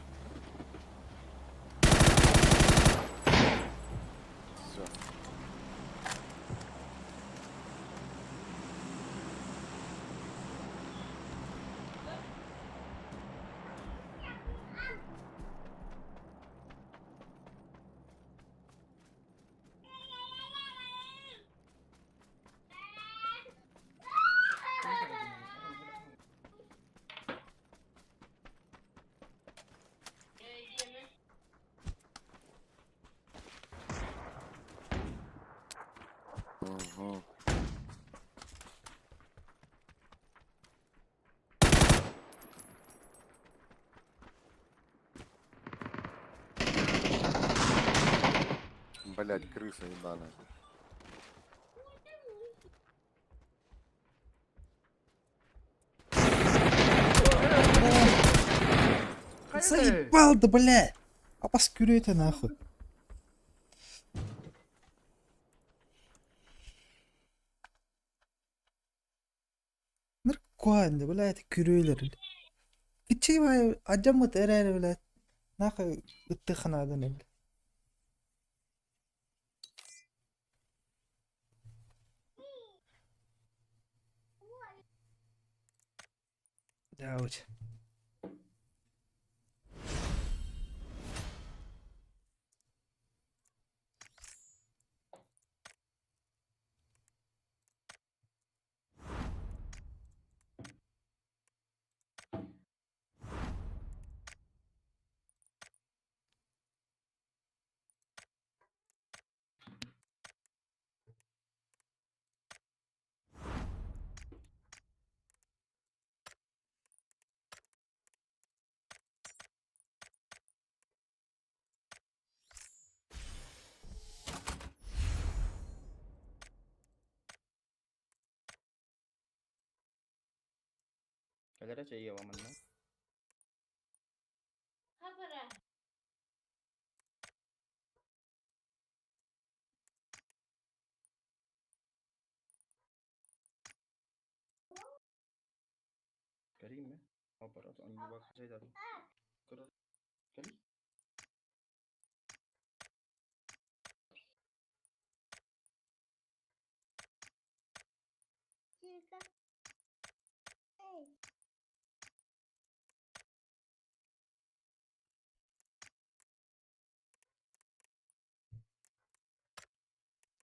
Все. Угу. Блять, крыса ебаная. Заебал да, блядь. А паскюрю нахуй. Ныркуан, блядь, күрүөлөр. Кичи бай ажамыт эрээр, блядь. Нахуй ыттыханадан, блядь. Дауч. Кэлэрэ чайы манна.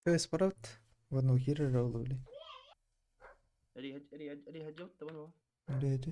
Кыыс барабыт. Уонна киирэр ол блин. Үлэһити.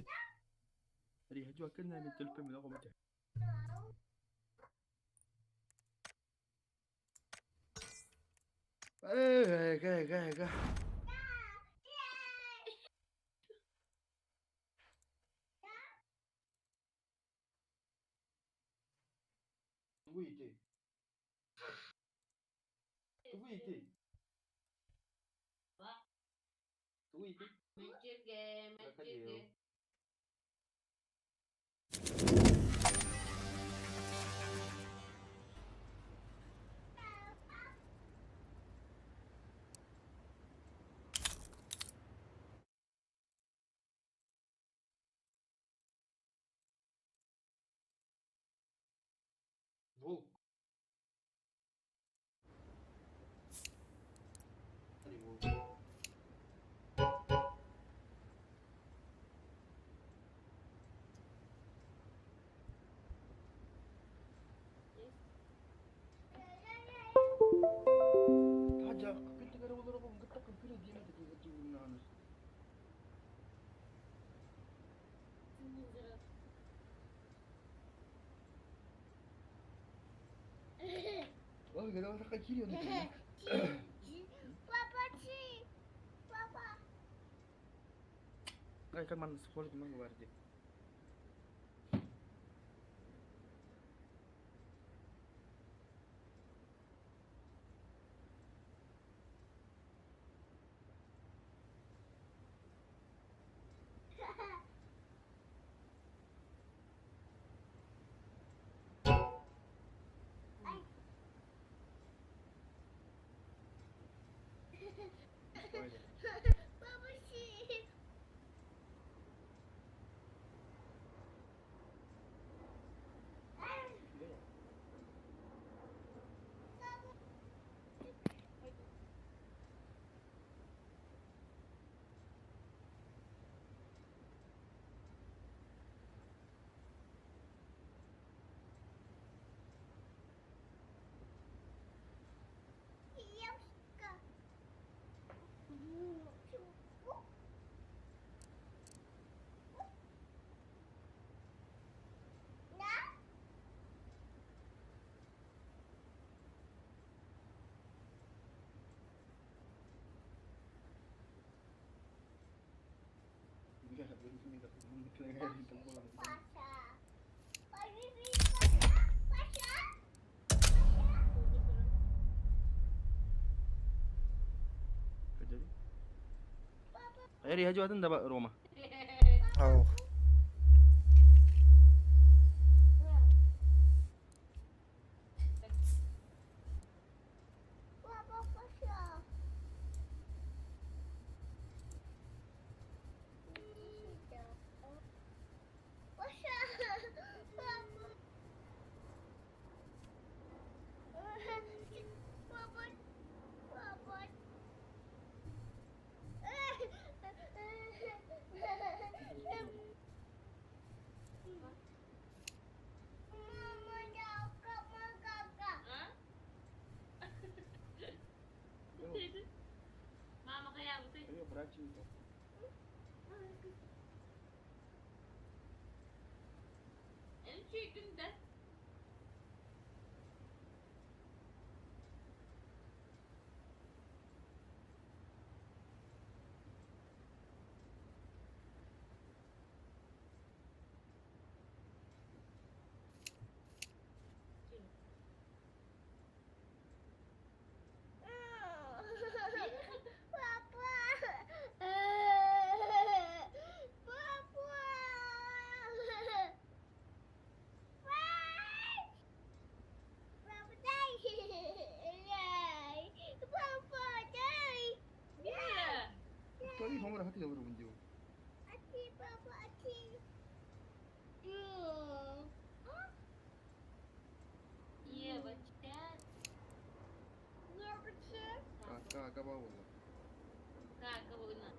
Ау. Каака буолла. Каака буолла.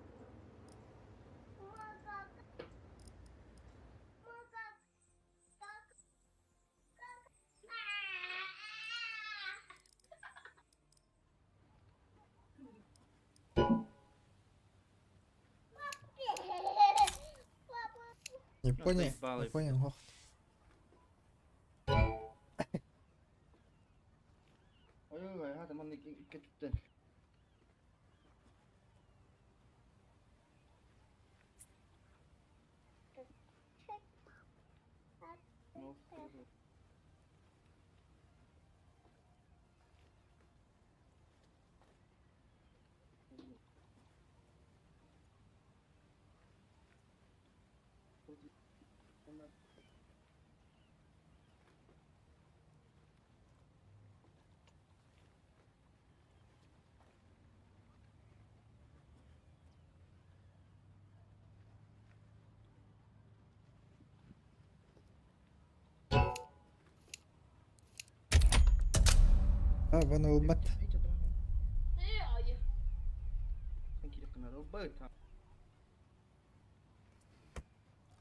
Япония, Заебало. Япония, ох. Ой-ой-ой, хата манна икки түптен. А, вон ылбат.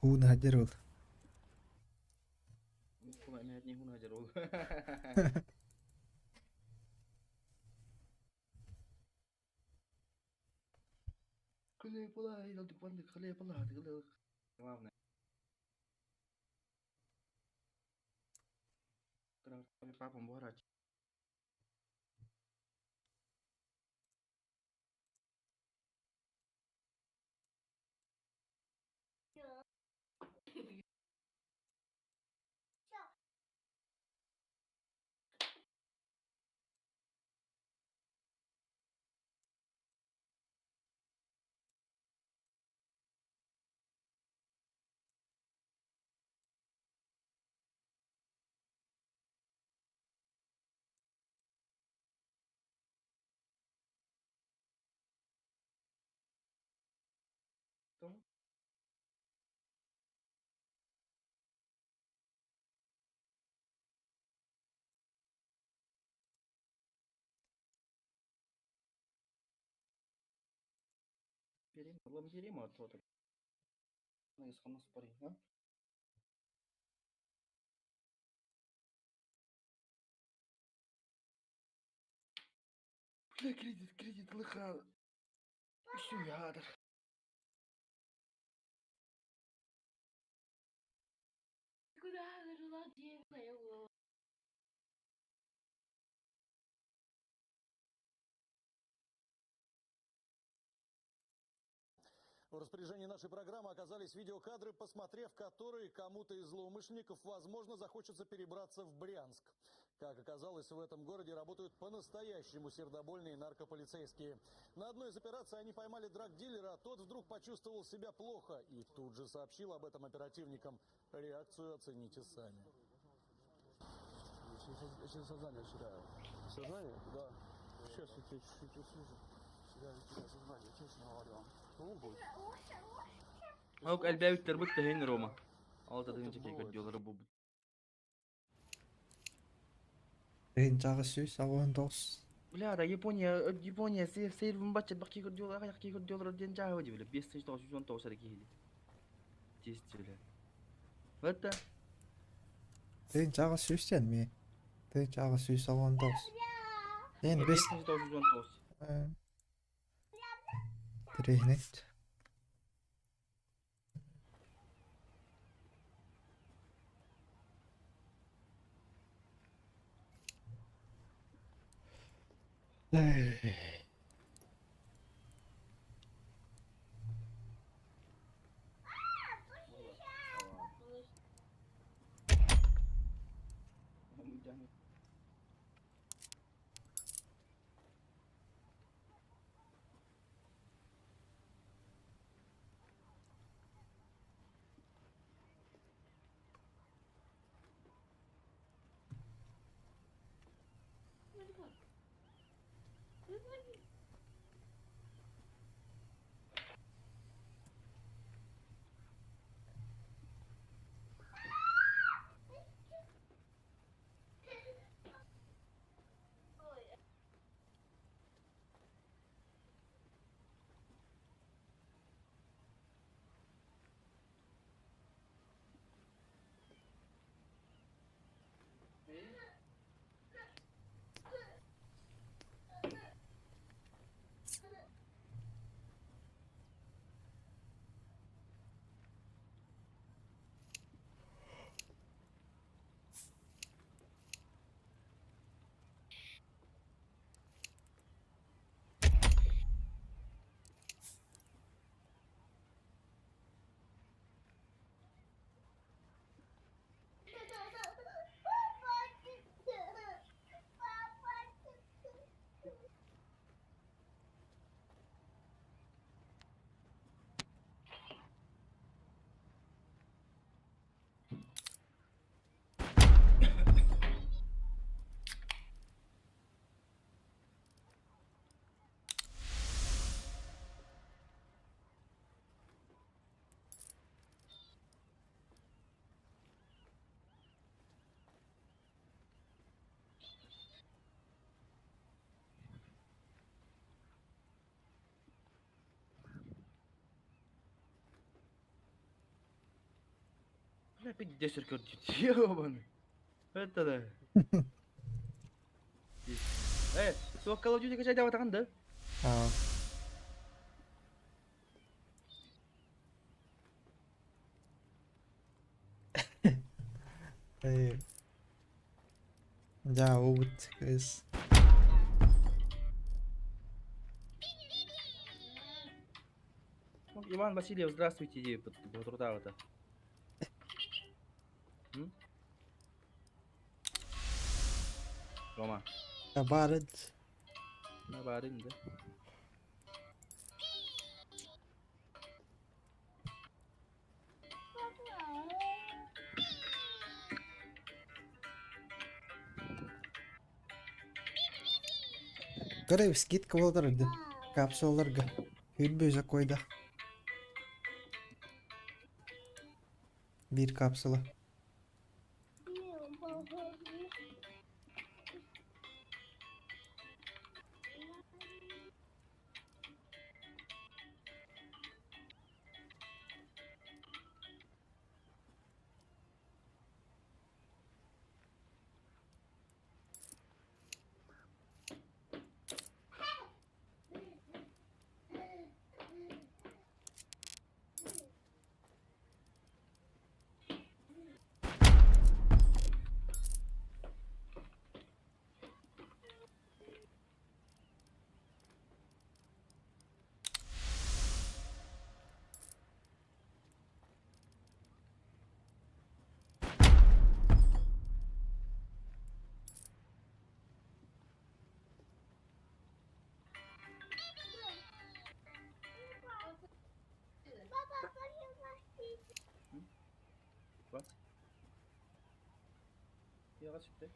Уун хадер ол. Главное. Папам буорач. Бля, кредит, кредит, лыха. Всю ядр. Куда жила девка? В распоряжении нашей программы оказались видеокадры, посмотрев которые кому-то из злоумышленников, возможно, захочется перебраться в Брянск. Как оказалось, в этом городе работают по-настоящему сердобольные наркополицейские. На одной из операций они поймали драгдилера, а тот вдруг почувствовал себя плохо и тут же сообщил об этом оперативникам. Реакцию оцените сами. Сознание теряю. Сознание? Да. Сейчас я тебя чуть-чуть услышу. Теряю тебя сознание, честно говорю вам. Ок, элбээбиттер бут тэһин Рома. Алта тыһыынча киһи көрдүөлөр бу. Рейн жағы сүйіс, ауын дос. Бля, да Япония, Япония сир сир баччат бак киһи көрдүөлөр, аяк киһи көрдүөлөр диэн жааба дии бля. 5919 эрэ киһи. Тист бля. Вот Рейн жағы сүйіс ден ме. Рейн жағы сүйіс, ауын дос. Ен бес. 5919. Рейнет. Бля, пиздец көрдүт. Ёбаный. Это да. Э, суох Call of Duty качайдаабатаҕын да? Аа. Эй. Дьаа уубут кыыс. Иван Васильев, здравствуйте, диэбит соторутааҕыта. Рома. Табаарыт. Баарын да. Көрө скидка буолар ди. Капсулаларга. Хүрбү койда. Биир капсула. Бас. Яга сүттэ.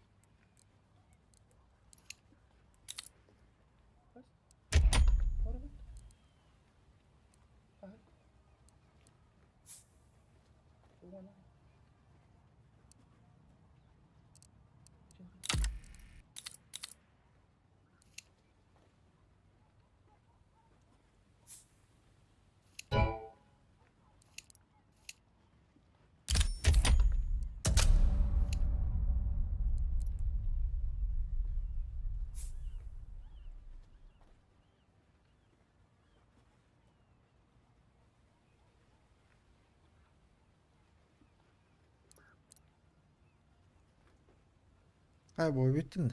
Бас. Барабыт. Аха. Уана. Хайа бу бүттүн.